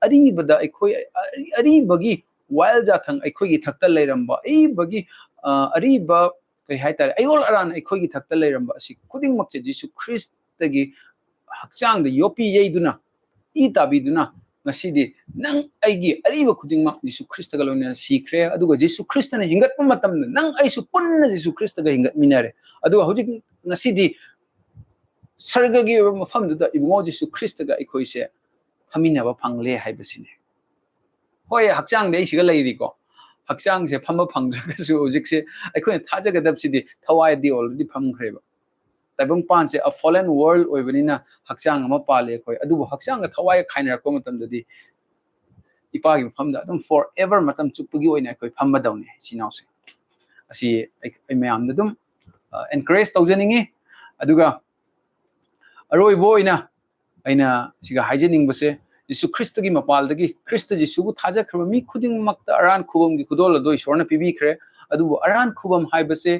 ꯑꯔꯤꯕꯗ ꯑꯩꯈꯣꯏ, ꯑꯔꯤ-, ꯑꯔꯤꯕꯒꯤ ꯋꯥꯌꯦꯜ ꯖꯥꯊꯪ ꯑꯩꯈꯣꯏꯒꯤ ꯏꯊꯛꯇ ꯂꯩꯔꯝꯕ, ꯑꯔꯤꯕꯒꯤ, ꯑ, ꯑꯔꯤꯕ ꯀꯔꯤ ꯍꯥꯏꯇꯥꯔꯦ, ꯑꯌꯣꯜ ꯑꯔꯥꯟ ꯑꯩꯈꯣꯏꯒꯤ ꯊꯛꯇ ꯂꯩꯔꯝꯕ ꯑꯁꯤ ꯈꯨꯗꯤꯡꯃꯛꯁꯦ ꯖꯤꯁꯨ ꯈ꯭ꯔꯤꯁꯇꯒꯤ ꯍꯛꯆꯥꯡꯗ ꯌꯣꯠꯄꯤ ꯌꯩꯗꯨꯅ, ꯏ ꯇꯥꯕꯤꯗꯨꯅ, ꯉꯁꯤꯗꯤ ꯅꯪ ꯑꯩꯒꯤ ꯑꯔꯤꯕ ꯈꯨꯗꯤꯡꯃꯛ ꯖꯤꯁꯨ ꯈ꯭ꯔꯤꯁꯇꯒ ꯂꯣꯏꯅꯅ ꯁꯤꯈ꯭ꯔꯦ, ꯑꯗꯨꯒ ꯖꯤꯁꯨ ꯈ꯭ꯔꯤꯁꯇꯅ ꯍꯤꯡꯒꯠꯄ ꯃꯇꯝꯗ ꯅꯪ ꯑꯩꯁꯨ ꯄꯨꯟꯅ ꯖꯤꯁꯨ ꯈ꯭ꯔꯤꯁꯇꯒ ꯍꯤꯡꯒꯠꯃꯤꯟꯅꯔꯦ꯫ ꯑꯗꯨꯒ ꯍꯧꯖꯤꯛ ꯉꯁꯤꯗꯤ ꯁꯔꯒꯒꯤ ꯑꯣꯏꯕ ꯃꯐꯝꯗꯨꯗ ꯏꯕꯨꯡꯉꯣ ꯖꯤꯁꯨ ꯈ꯭ꯔꯤꯁꯇꯒ ꯑꯩꯈꯣꯏꯁꯦ ꯐꯝꯃꯤꯟꯅꯕ ꯐꯪꯂꯦ ꯍꯥꯏꯕꯁꯤꯅꯤ꯫ ꯍꯣꯏ, ꯍꯛꯆꯥꯡꯗꯤ ꯑꯩ ꯁꯤꯒ ꯂꯩꯔꯤꯀꯣ, ꯍꯛꯆꯥꯡꯁꯦ ꯐꯝꯕ ꯐꯪꯗ꯭ꯔꯒꯁꯨ ꯍꯧꯖꯤꯛꯁꯦ ꯑꯩꯈꯣꯏꯅ ꯊꯥꯖꯒꯗꯕꯁꯤꯗꯤ ꯊꯋꯥꯏꯗꯤ already ꯐꯝꯈ꯭ꯔꯦꯕ꯫ ꯇꯥꯏꯕꯪꯄꯥꯟꯁꯦ a fallen world ꯑꯣꯏꯕꯅꯤꯅ ꯍꯛꯆꯥꯡ ꯑꯃ ꯄꯥꯜꯂꯦ ꯑꯩꯈꯣꯏ, ꯑꯗꯨꯕꯨ ꯍꯛꯆꯥꯡꯒ ꯊꯋꯥꯏꯒ ꯈꯥꯏꯅꯔꯛꯄ ꯃꯇꯝꯗꯗꯤ ꯏꯄꯥꯒꯤ ꯃꯐꯝꯗ ꯑꯗꯨꯝ forever, ꯃꯇꯝ ꯆꯨꯞꯄꯒꯤ ꯑꯣꯏꯅ ꯑꯩꯈꯣꯏ ꯐꯝꯃꯗꯧꯅꯤ, ꯏꯆꯤꯟ ꯏꯅꯥꯎꯁꯦ꯫ ꯑꯁꯤ ꯑꯩ ꯑꯩ ꯃꯌꯥꯝꯗ ꯑꯗꯨꯝ encourage ꯇꯧꯖꯅꯤꯡꯉꯤ꯫ ꯑꯗꯨꯒ ꯑꯔꯣꯏꯕ ꯑꯣꯏꯅ ꯑꯩꯅ ꯁꯤꯒ ꯍꯥꯏꯖꯅꯤꯡꯕꯁꯦ, ꯖꯤꯁꯨ ꯈ꯭ꯔꯤꯁꯇꯒꯤ ꯃꯄꯥꯜꯗꯒꯤ ꯈ꯭ꯔꯤꯁꯇ ꯖꯤꯁꯨꯕꯨ ꯊꯥꯖꯈ꯭ꯔꯕ ꯃꯤ ꯈꯨꯗꯤꯡꯃꯛꯇ ꯑꯔꯥꯟ ꯈꯨꯕꯝꯒꯤ ꯈꯨꯗꯣꯜ ꯑꯗꯣ ꯏꯁꯣꯔꯅ ꯄꯤꯕꯤꯈ꯭ꯔꯦ꯫ ꯑꯗꯨꯕꯨ ꯑꯔꯥꯟ ꯈꯨꯕꯝ ꯍꯥꯏꯕꯁꯦ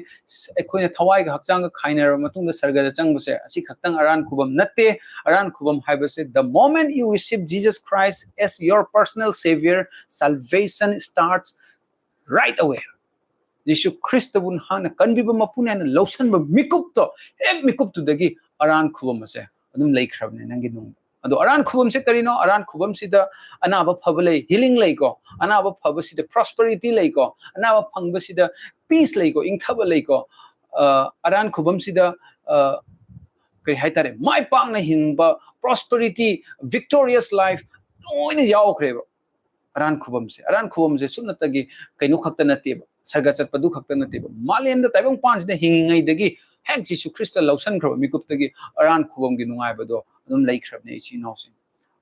ꯑꯩꯈꯣꯏꯅ ꯊꯋꯥꯏꯒ ꯍꯛꯆꯥꯡꯒ ꯈꯥꯏꯅꯔꯕ ꯃꯇꯨꯡꯗ ꯁꯔꯒꯗ ꯆꯪꯕꯁꯦ, ꯑꯁꯤ ꯈꯛꯇꯪ ꯑꯔꯥꯟ ꯈꯨꯕꯝ ꯅꯠꯇꯦ꯫ ꯑꯔꯥꯟ ꯈꯨꯕꯝ ꯍꯥꯏꯕꯁꯦ, the moment you receive Jesus Christ as your personal Savior, salvation starts right away. ꯖꯤꯁꯨ ꯈ꯭ꯔꯤꯁꯇꯕꯨ ꯅꯍꯥꯛꯅ ꯀꯟꯕꯤꯕ ꯃꯄꯨꯅꯦ ꯍꯥꯏꯅ ꯂꯧꯁꯟꯕ ꯃꯤꯀꯨꯞꯇꯣ, ꯍꯦꯛ ꯃꯤꯀꯨꯞꯇꯨꯗꯒꯤ ꯑꯔꯥꯟ ꯈꯨꯕꯝ ꯑꯁꯦ ꯑꯗꯨꯝ ꯂꯩꯈ꯭ꯔꯕꯅꯦ ꯅꯪꯒꯤ ꯅꯨꯡꯗ꯫ ꯑꯗꯣ ꯑꯔꯥꯟ ꯈꯨꯕꯝꯁꯦ ꯀꯔꯤꯅꯣ? ꯑꯔꯥꯟ ꯈꯨꯕꯝꯁꯤꯗ ꯑꯅꯥꯕ ꯐꯕ ꯂꯩ, healing ꯂꯩꯀꯣ, ꯑꯅꯥꯕ ꯐꯕꯁꯤꯗ prosperity ꯂꯩꯀꯣ, ꯑꯅꯥꯕ ꯐꯪꯕꯁꯤꯗ peace ꯂꯩꯀꯣ, ꯏꯪꯊꯕ ꯂꯩꯀꯣ꯫ ꯑ, ꯑꯔꯥꯟ ꯈꯨꯕꯝꯁꯤꯗ, ꯑ, ꯀꯔꯤ ꯍꯥꯏꯇꯥꯔꯦ, ꯃꯥꯏ ꯄꯥꯛꯅ ꯍꯤꯡꯕ, prosperity, victorious life ꯂꯣꯏꯅ ꯌꯥꯎꯈ꯭ꯔꯦꯕ꯫ ꯑꯔꯥꯟ ꯈꯨꯕꯝꯁꯦ, ꯑꯔꯥꯟ ꯈꯨꯕꯝꯁꯦ ꯁꯨꯞꯅꯇꯒꯤ ꯀꯩꯅꯣ ꯈꯛꯇ ꯅꯠꯇꯦꯕ, ꯁꯔꯒ ꯆꯠꯄꯗꯨ ꯈꯛꯇ ꯅꯠꯇꯦꯕ꯫ ꯃꯥꯂꯦꯝꯗ ꯇꯥꯏꯕꯪ ꯄꯥꯟꯁꯤꯗ ꯍꯤꯡꯉꯤꯉꯩꯗꯒꯤ ꯍꯦꯛ ꯖꯤꯁꯨ ꯈ꯭ꯔꯤꯁꯇ ꯂꯧꯁꯟꯈ꯭ꯔꯕ ꯃꯤꯀꯨꯞꯇꯒꯤ ꯑꯔꯥꯟ ꯈꯨꯕꯝꯒꯤ ꯅꯨꯡꯉꯥꯏꯕꯗꯣ ꯑꯗꯨꯝ ꯂꯩꯈ꯭ꯔꯕꯅꯦ, ꯏꯆꯤꯟ ꯏꯅꯥꯎꯁꯤꯡ꯫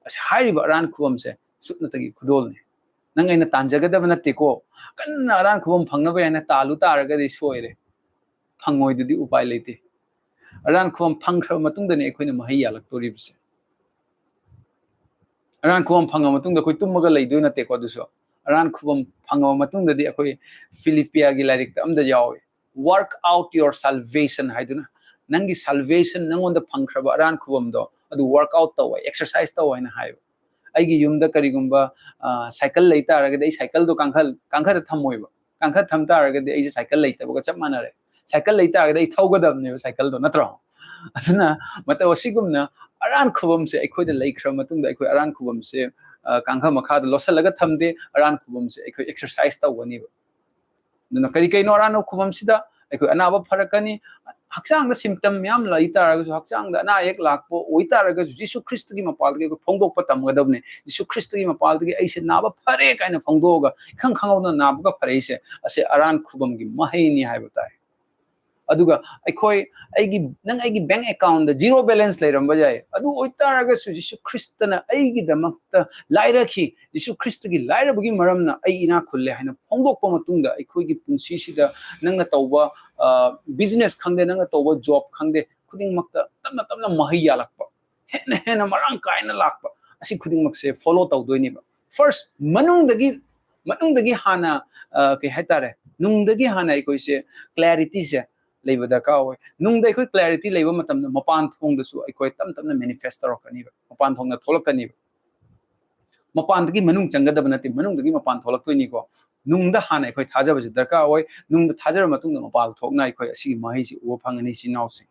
ꯑꯁ, ꯍꯥꯏꯔꯤꯕ ꯑꯔꯥꯟ ꯈꯨꯕꯝꯁꯦ ꯁꯨꯞꯅꯇꯒꯤ ꯈꯨꯗꯣꯜꯅꯤ꯫ ꯅꯪ ꯑꯩꯅ ꯇꯥꯟꯖꯒꯗꯕ ꯅꯠꯇꯦꯀꯣ꯫ ꯀꯟꯅ ꯑꯔꯥꯟ ꯈꯨꯕꯝ ꯐꯪꯅꯕ ꯍꯥꯏꯅ ꯇꯥꯜꯂꯨ ꯇꯥꯔꯒꯗꯤ ꯁꯣꯏꯔꯦ, ꯐꯪꯉꯣꯏꯗꯨꯗꯤ ꯎꯄꯥꯏ ꯂꯩꯇꯦ꯫ ꯑꯔꯥꯟ ꯈꯨꯕꯝ ꯐꯪꯈ꯭ꯔꯕ ꯃꯇꯨꯡꯗꯅꯤ ꯑꯩꯈꯣꯏꯅ ꯃꯍꯩ ꯌꯥꯜꯂꯛꯇꯣꯔꯤꯕꯁꯦ꯫ ꯑꯔꯥꯟ ꯈꯨꯕꯝ ꯐꯪꯉ ꯃꯇꯨꯡꯗ ꯑꯩꯈꯣꯏ ꯇꯨꯝꯃꯒ ꯂꯩꯗꯣꯏ ꯅꯠꯇꯦꯀꯣ꯫ ꯑꯗꯨꯁꯨ ꯑꯔꯥꯟ ꯈꯨꯕꯝ ꯐꯪꯉꯕ ꯃꯇꯨꯡꯗꯗꯤ ꯑꯩꯈꯣꯏ ꯐꯤꯂꯤꯄꯤꯌꯥꯒꯤ ꯂꯥꯏꯔꯤꯛꯇ ꯑꯝꯗ ꯌꯥꯎꯏ, "Work out your salvation" ꯍꯥꯏꯗꯨꯅ꯫ ꯅꯪꯒꯤ salvation, ꯅꯪꯉꯣꯟꯗ ꯐꯪꯈ꯭ꯔꯕ ꯑꯔꯥꯟ ꯈꯨꯕꯝꯗꯣ ꯑꯗꯨ work out ꯇꯧ, exercise ꯇꯧ ꯍꯥꯏꯅ ꯍꯥꯏꯕ꯫ ꯑꯩꯒꯤ ꯌꯨꯝꯗ ꯀꯔꯤꯒꯨꯝꯕ, ꯑ, ꯁꯥꯏꯀꯜ ꯂꯩ ꯇꯥꯔꯒꯗꯤ ꯑꯩ ꯁꯥꯏꯀꯜꯗꯣ ꯀꯥꯡꯈꯜ, ꯀꯥꯡꯈꯜꯗ ꯊꯝꯃꯣꯏꯕ꯫ ꯀꯥꯡꯈꯜ ꯊꯝ ꯇꯥꯔꯒꯗꯤ ꯑꯩꯁꯦ ꯁꯥꯏꯀꯜ ꯂꯩꯇꯕꯒ ꯆꯞ ꯃꯥꯟꯅꯔꯦ꯫ ꯁꯥꯏꯀꯜ ꯂꯩ ꯇꯥꯔꯒꯗꯤ ꯑꯩ ꯊꯧꯒꯗꯕꯅꯦꯕ ꯁꯥꯏꯀꯜꯗꯣ, ꯅꯠꯇ꯭ꯔꯣ? ꯑꯗꯨꯅ ꯃꯇꯧ ꯑꯁꯤꯒꯨꯝꯅ ꯑꯔꯥꯟ ꯈꯨꯕꯝꯁꯦ ꯑꯩꯈꯣꯏꯗ ꯂꯩꯈ꯭ꯔ ꯃꯇꯨꯡꯗ, ꯑꯩꯈꯣꯏ ꯑꯔꯥꯟ ꯈꯨꯕꯝꯁꯦ, ꯑ, ꯀꯥꯡꯈ ꯃꯈꯥꯗ ꯂꯣꯠꯁꯤꯜꯂꯒ ꯊꯝꯗꯦ, ꯑꯔꯥꯟ ꯈꯨꯕꯝꯁꯦ ꯑꯩꯈꯣꯏ ꯑꯦꯛꯁꯔꯁꯥꯏꯁ ꯇꯧꯒꯅꯦꯕ꯫ ꯑꯗꯨꯅ ꯀꯔꯤ ꯀꯩꯅꯣ ꯑꯔꯥꯟꯕ ꯈꯨꯕꯝꯁꯤꯗ? ꯑꯩꯈꯣꯏ ꯑꯅꯥꯕ ꯐꯔꯛꯀꯅꯤ, ꯍꯛꯆꯥꯡꯗ ꯁꯤꯝꯇꯝ ꯃꯌꯥꯝ ꯂꯩ ꯇꯥꯔꯒꯁꯨ, ꯍꯛꯆꯥꯡꯗ ꯑꯅꯥ ꯑꯌꯦꯛ ꯂꯥꯛꯄ ꯑꯣꯏꯇꯥꯔꯒꯁꯨ, ꯖꯤꯁꯨ ꯈ꯭ꯔꯤꯁꯇꯒꯤ ꯃꯄꯥꯜꯗꯒꯤ ꯑꯩꯈꯣꯏ ꯐꯣꯡꯗꯣꯛꯄ ꯇꯝꯒꯗꯕꯅꯦ꯫ ꯖꯤꯁꯨ ꯈ꯭ꯔꯤꯁꯇꯒꯤ ꯃꯄꯥꯜꯗꯒꯤ ꯑꯩꯁꯦ ꯅꯥꯕ ꯐꯔꯦ ꯀꯥꯏꯅ ꯐꯣꯡꯗꯣꯛꯑꯒ, ꯏꯈꯪ ꯈꯪꯍꯧꯗꯅ ꯅꯥꯕꯒ ꯐꯔꯛꯏꯁꯦ, ꯑꯁꯦ ꯑꯔꯥꯟ ꯈꯨꯕꯝꯒꯤ ꯃꯍꯩꯅꯤ ꯍꯥꯏꯕ ꯇꯥꯏ꯫ ꯑꯗꯨꯒ ꯑꯩꯈꯣꯏ, ꯑꯩꯒꯤ, ꯅꯪ ꯑꯩꯒꯤ ꯕꯦꯡꯛ ꯑꯦꯀꯥꯎꯟꯗ ꯖꯤꯔꯣ ꯕꯦꯂꯦꯟꯁ ꯂꯩꯔꯝꯕ ꯌꯥꯏ, ꯑꯗꯨ ꯑꯣꯏꯇꯥꯔꯒꯁꯨ ꯖꯤꯁꯨ ꯈ꯭ꯔꯤꯁꯇꯅ ꯑꯩꯒꯤꯗꯃꯛꯇ ꯂꯥꯏꯔꯈꯤ, ꯖꯤꯁꯨ ꯈ꯭ꯔꯤꯁꯇꯒꯤ ꯂꯥꯏꯔꯕꯒꯤ ꯃꯔꯝꯅ ꯑꯩ ꯏꯅꯥꯛ ꯈꯨꯜꯂꯦ ꯍꯥꯏꯅ ꯐꯣꯡꯗꯣꯛꯄ ꯃꯇꯨꯡꯗ, ꯑꯩꯈꯣꯏꯒꯤ ꯄꯨꯟꯁꯤꯁꯤꯗ ꯅꯪꯅ ꯇꯧꯕ, ꯑ, ꯕꯤꯖꯤꯅꯦꯁ ꯈꯪꯗꯦ, ꯅꯪꯅ ꯇꯧꯕ ꯖꯣꯕ ꯈꯪꯗꯦ, ꯈꯨꯗꯤꯡꯃꯛꯇ ꯇꯞꯅ ꯇꯞꯅ ꯃꯍꯩ ꯌꯥꯜꯂꯛꯄ, ꯍꯦꯟꯅ ꯍꯦꯟꯅ ꯃꯔꯥꯡ ꯀꯥꯏꯅ ꯂꯥꯛꯄ, ꯑꯁꯤ ꯈꯨꯗꯤꯡꯃꯛꯁꯦ ꯐꯣꯂꯣ ꯇꯧꯗꯣꯏꯅꯦꯕ꯫ ꯐꯥꯔꯁ, ꯃꯅꯨꯡꯗꯒꯤ, ꯃꯅꯨꯡꯗꯒꯤ ꯍꯥꯟꯅ, ꯑ, ꯀꯩ ꯍꯥꯏꯇꯥꯔꯦ, ꯅꯨꯡꯗꯒꯤ ꯍꯥꯟꯅ ꯑꯩꯈꯣꯏꯁꯦ ꯀ꯭ꯂꯦꯔꯤꯇꯤꯁꯦ ꯂꯩꯕ ꯗꯔꯀꯥꯔ ꯑꯣꯏ꯫ ꯅꯨꯡꯗ ꯑꯩꯈꯣꯏ ꯀ꯭ꯂꯦꯔꯤꯇꯤ ꯂꯩꯕ ꯃꯇꯝꯗ ꯃꯄꯥꯟ ꯊꯣꯡꯗꯁꯨ ꯑꯩꯈꯣꯏ ꯇꯞ ꯇꯞꯅ ꯃꯦꯅꯤꯐꯦꯁ ꯇꯧꯔꯛꯀꯅꯤꯕ, ꯃꯄꯥꯟ ꯊꯣꯡꯗ ꯊꯣꯛꯂꯛꯀꯅꯤꯕ꯫ ꯃꯄꯥꯟꯗꯒꯤ ꯃꯅꯨꯡ ꯆꯪꯒꯗꯕ ꯅꯠꯇꯦ, ꯃꯅꯨꯡꯗꯒꯤ ꯃꯄꯥꯟ ꯊꯣꯛꯂꯛꯇꯣꯏꯅꯤꯀꯣ꯫ ꯅꯨꯡꯗ ꯍꯥꯟꯅ ꯑꯩꯈꯣꯏ ꯊꯥꯖꯕꯁꯦ ꯗꯔꯀꯥꯔ ꯑꯣꯏ꯫ ꯅꯨꯡꯗ ꯊꯥꯖꯔꯕ ꯃꯇꯨꯡꯗ ꯃꯄꯥꯟ ꯊꯣꯛꯅ ꯑꯩꯈꯣꯏ ꯑꯁꯤꯒꯤ ꯃꯍꯩꯁꯤ ꯎꯕ ꯐꯪꯒꯅꯤ, ꯏꯆꯤꯟ ꯏꯅꯥꯎꯁꯤꯡ꯫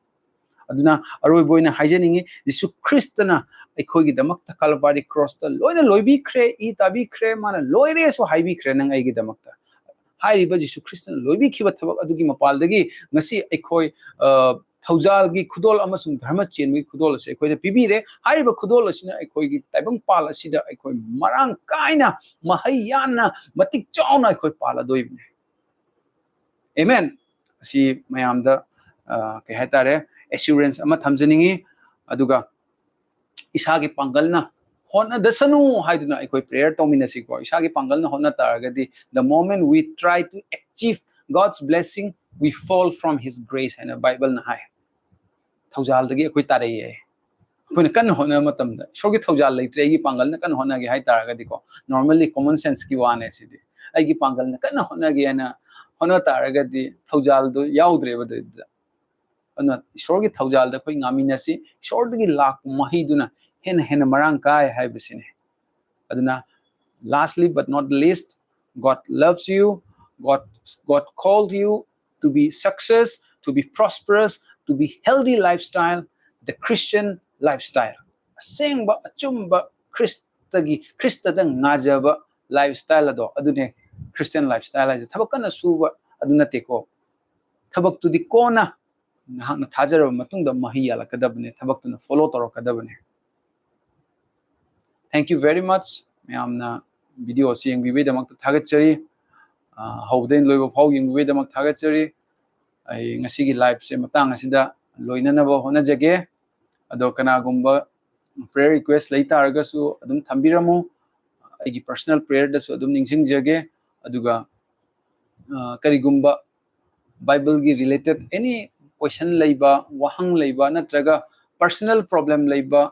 ꯑꯗꯨꯅ ꯑꯔꯣꯏꯕ ꯑꯣꯏꯅ ꯍꯥꯏꯖꯅꯤꯡꯉꯤ, ꯖꯤꯁꯨ ꯈ꯭ꯔꯤꯁꯇꯅ ꯑꯩꯈꯣꯏꯒꯤꯗꯃꯛꯇ ꯀꯜꯚꯥꯔꯤ ꯀ꯭ꯔꯣꯁꯇ ꯂꯣꯏꯅ ꯂꯣꯏꯕꯤꯈ꯭ꯔꯦ, ꯏ ꯇꯥꯕꯤꯈ꯭ꯔꯦ, ꯃꯥꯅ ꯂꯣꯏꯔꯦꯁꯨ ꯍꯥꯏꯕꯤꯈ꯭ꯔꯦ ꯅꯪ ꯑꯩꯒꯤꯗꯃꯛꯇ꯫ ꯍꯥꯏꯔꯤꯕ ꯖꯤꯁꯨ ꯈ꯭ꯔꯤꯁꯇꯅ ꯂꯣꯏꯕꯤꯈꯤꯕ ꯊꯕꯛ ꯑꯗꯨꯒꯤ ꯃꯄꯥꯜꯗꯒꯤ ꯉꯁꯤ ꯑꯩꯈꯣꯏ, ꯑ, ꯊꯧꯖꯥꯜꯒꯤ ꯈꯨꯗꯣꯜ ꯑꯃꯁꯨꯡ ꯙꯔꯃ ꯆꯦꯟꯕꯒꯤ ꯈꯨꯗꯣꯜ ꯑꯁꯤ ꯑꯩꯈꯣꯏꯗ ꯄꯤꯕꯤꯔꯦ꯫ ꯍꯥꯏꯔꯤꯕ ꯈꯨꯗꯣꯜ ꯑꯁꯤꯅ ꯑꯩꯈꯣꯏꯒꯤ ꯇꯥꯏꯕꯪꯄꯥꯜ ꯑꯁꯤꯗ ꯑꯩꯈꯣꯏ ꯃꯔꯥꯡ ꯀꯥꯏꯅ ꯃꯍꯩ ꯌꯥꯟꯅ ꯃꯇꯤꯛ ꯆꯥꯎꯅ ꯑꯩꯈꯣꯏ ꯄꯥꯜꯂꯗꯣꯏꯕꯅꯤ꯫ ꯑꯦꯃꯦꯟ꯫ ꯑꯁꯤ ꯃꯌꯥꯝꯗ, ꯑ, ꯀꯩ ꯍꯥꯏꯇꯥꯔꯦ, ꯑꯦꯁꯨꯔꯦꯟꯁ ꯑꯃ ꯊꯝꯖꯅꯤꯡꯉꯤ꯫ ꯑꯗꯨꯒ ꯏꯁꯥꯒꯤ ꯄꯥꯡꯒꯜꯅ ꯍꯣꯠꯅꯗꯁꯅꯨ ꯍꯥꯏꯗꯨꯅ ꯑꯩꯈꯣꯏ ꯄ꯭ꯔꯦꯌꯔ ꯇꯧꯃꯤꯟꯅꯁꯤꯀꯣ꯫ ꯏꯁꯥꯒꯤ ꯄꯥꯡꯒꯜꯅ ꯍꯣꯠꯅ ꯇꯥꯔꯒꯗꯤ, the moment we try to achieve God's blessing, we fall from His grace ꯍꯥꯏꯅ ꯕꯥꯏꯕꯜꯅ ꯍꯥꯏ꯫ ꯊꯧꯖꯥꯜꯗꯒꯤ ꯑꯩꯈꯣꯏ ꯇꯥꯔꯛꯑꯦ꯫ ꯑꯩꯈꯣꯏꯅ ꯀꯟꯅ ꯍꯣꯠꯅꯕ ꯃꯇꯝꯗ, "ꯏꯁꯣꯔꯒꯤ ꯊꯧꯖꯥꯜ ꯂꯩꯇ꯭ꯔꯦ, ꯑꯩꯒꯤ ꯄꯥꯡꯒꯜꯅ ꯀꯟꯅ ꯍꯣꯠꯅꯒꯦ" ꯍꯥꯏ ꯇꯥꯔꯒꯗꯤꯀꯣ, normally common sense ꯀꯤ ꯋꯥꯅꯦ ꯁꯤꯗꯤ꯫ ꯑꯩꯒꯤ ꯄꯥꯡꯒꯜꯅ ꯀꯟꯅ ꯍꯣꯠꯅꯒꯦ ꯍꯥꯏꯅ ꯍꯣꯠꯅ ꯇꯥꯔꯒꯗꯤ, ꯊꯧꯖꯥꯜꯗꯣ ꯌꯥꯎꯗ꯭ꯔꯦꯕ ꯑꯗꯨꯗ꯫ ꯑꯗꯨꯅ ꯏꯁꯣꯔꯒꯤ ꯊꯧꯖꯥꯜꯗ ꯑꯩꯈꯣꯏ ꯉꯥꯃꯤꯟꯅꯁꯤ꯫ ꯏꯁꯣꯔꯗꯒꯤ ꯂꯥꯛꯄ ꯃꯍꯩꯗꯨꯅ ꯍꯦꯟꯅ ꯍꯦꯟꯅ ꯃꯔꯥꯡ ꯀꯥꯏ ꯍꯥꯏꯕꯁꯤꯅꯤ꯫ ꯑꯗꯨꯅ, lastly but not least, God loves you. God, God called you to be success, to be prosperous, to be healthy lifestyle, the Christian lifestyle. ꯑꯁꯦꯡꯕ ꯑꯆꯨꯝꯕ ꯈ꯭ꯔꯤꯁꯇꯒꯤ ꯈ꯭ꯔꯤꯁꯇꯗ ꯉꯥꯖꯕ lifestyle ꯑꯗꯣ ꯑꯗꯨꯅꯦ Christian lifestyle ꯍꯥꯏꯁꯦ꯫ ꯊꯕꯛ ꯀꯟꯅ ꯁꯨꯕ ꯑꯗꯨ ꯅꯠꯇꯦꯀꯣ꯫ ꯊꯕꯛꯇꯨꯗꯤ ꯀꯣꯟꯅ ꯅꯍꯥꯛꯅ ꯊꯥꯖꯔꯕ ꯃꯇꯨꯡꯗ ꯃꯍꯩ ꯌꯥꯜꯂꯛꯀꯗꯕꯅꯦ꯫ ꯊꯕꯛꯇꯨꯅ follow ꯇꯧꯔꯛꯀꯗꯕꯅꯦ꯫ Thank you very much꯫ ꯃꯌꯥꯝꯅ video ꯑꯁꯤ ꯌꯦꯡꯕꯤꯕꯒꯤꯗꯃꯛꯇ ꯊꯥꯒꯠꯆꯔꯤ꯫ ꯑ, ꯍꯧꯕꯗꯩ ꯂꯣꯏꯕ ꯐꯥꯎ ꯌꯦꯡꯕꯤꯕꯒꯤꯗꯃꯛ ꯊꯥꯒꯠꯆꯔꯤ꯫ ꯑꯩ ꯉꯁꯤꯒꯤ live ꯁꯦ ꯃꯇꯥꯡ ꯑꯁꯤꯗ ꯂꯣꯏꯅꯅꯕ ꯍꯣꯠꯅꯖꯒꯦ꯫ ꯑꯗꯣ ꯀꯅꯥꯒꯨꯝꯕ prayer request ꯂꯩ ꯇꯥꯔꯒꯁꯨ ꯑꯗꯨꯝ ꯊꯝꯕꯤꯔꯝꯃꯨ꯫ ꯑꯩꯒꯤ personal prayer ꯗꯁꯨ ꯑꯗꯨꯝ ꯅꯤꯡꯁꯤꯡꯖꯒꯦ꯫ ꯑꯗꯨꯒ, ꯑ, ꯀꯔꯤꯒꯨꯝꯕ Bible ꯒꯤ related any question ꯂꯩꯕ, ꯋꯥꯍꯪ ꯂꯩꯕ, ꯅꯠꯇ꯭ꯔꯒ personal problem ꯂꯩꯕ,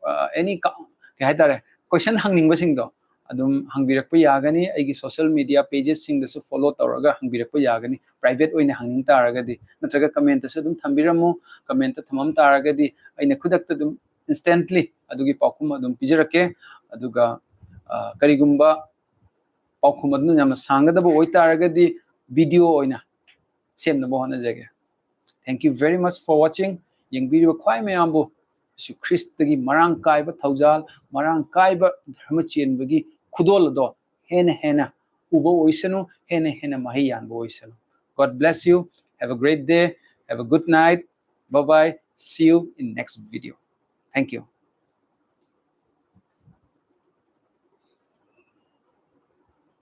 ꯑ, any ꯀ-, ꯀꯩ ꯍꯥꯏꯇꯥꯔꯦ, question ꯍꯪꯅꯤꯡꯕꯁꯤꯡꯗꯣ ꯑꯗꯨꯝ ꯍꯪꯕꯤꯔꯛꯄ ꯌꯥꯒꯅꯤ꯫ ꯑꯩꯒꯤ social media pages ꯁꯤꯡꯗꯁꯨ follow ꯇꯧꯔꯒ ꯍꯪꯕꯤꯔꯛꯄ ꯌꯥꯒꯅꯤ꯫ Private ꯑꯣꯏꯅ ꯍꯪꯅꯤꯡ ꯇꯥꯔꯒꯗꯤ, ꯅꯠꯇ꯭ꯔꯒ comment ꯇꯁꯨ ꯑꯗꯨꯝ ꯊꯝꯕꯤꯔꯝꯃꯨ꯫ Comment ꯇ ꯊꯝꯃꯝ ꯇꯥꯔꯒꯗꯤ ꯑꯩꯅ ꯈꯨꯗꯛꯇ ꯑꯗꯨꯝ instantly ꯑꯗꯨꯒꯤ ꯄꯥꯎꯈꯨꯝ ꯑꯗꯨꯝ ꯄꯤꯖꯔꯛꯀꯦ꯫ ꯑꯗꯨꯒ, ꯑ, ꯀꯔꯤꯒꯨꯝꯕ ꯄꯥꯎꯈꯨꯝ ꯑꯗꯨꯅ ꯌꯥꯝꯅ ꯁꯥꯡꯒꯗꯕ ꯑꯣꯏꯇꯥꯔꯒꯗꯤ video ꯑꯣꯏꯅ ꯁꯦꯝꯅꯕ ꯍꯣꯠꯅꯖꯒꯦ꯫ Thank you very much for watching꯫ ꯌꯦꯡꯕꯤꯔꯤꯕ ꯈ꯭ꯋꯥꯏ ꯃꯌꯥꯝꯕꯨ ꯌꯤꯁꯨ ꯈ꯭ꯔꯤꯁꯇꯒꯤ ꯃꯔꯥꯡ ꯀꯥꯏꯕ ꯊꯧꯖꯥꯜ, ꯃꯔꯥꯡ ꯀꯥꯏꯕ ꯙꯔꯃ ꯆꯦꯟꯕꯒꯤ ꯈꯨꯗꯣꯜ ꯑꯗꯣ ꯍꯦꯟꯅ ꯍꯦꯟꯅ ꯎꯕ ꯑꯣꯏꯁꯅꯨ, ꯍꯦꯟꯅ ꯍꯦꯟꯅ ꯃꯍꯩ ꯌꯥꯟꯕ ꯑꯣꯏꯁꯅꯨ꯫ God bless you. Have a great day. Have a good night. Bye bye. See you in next video. Thank you.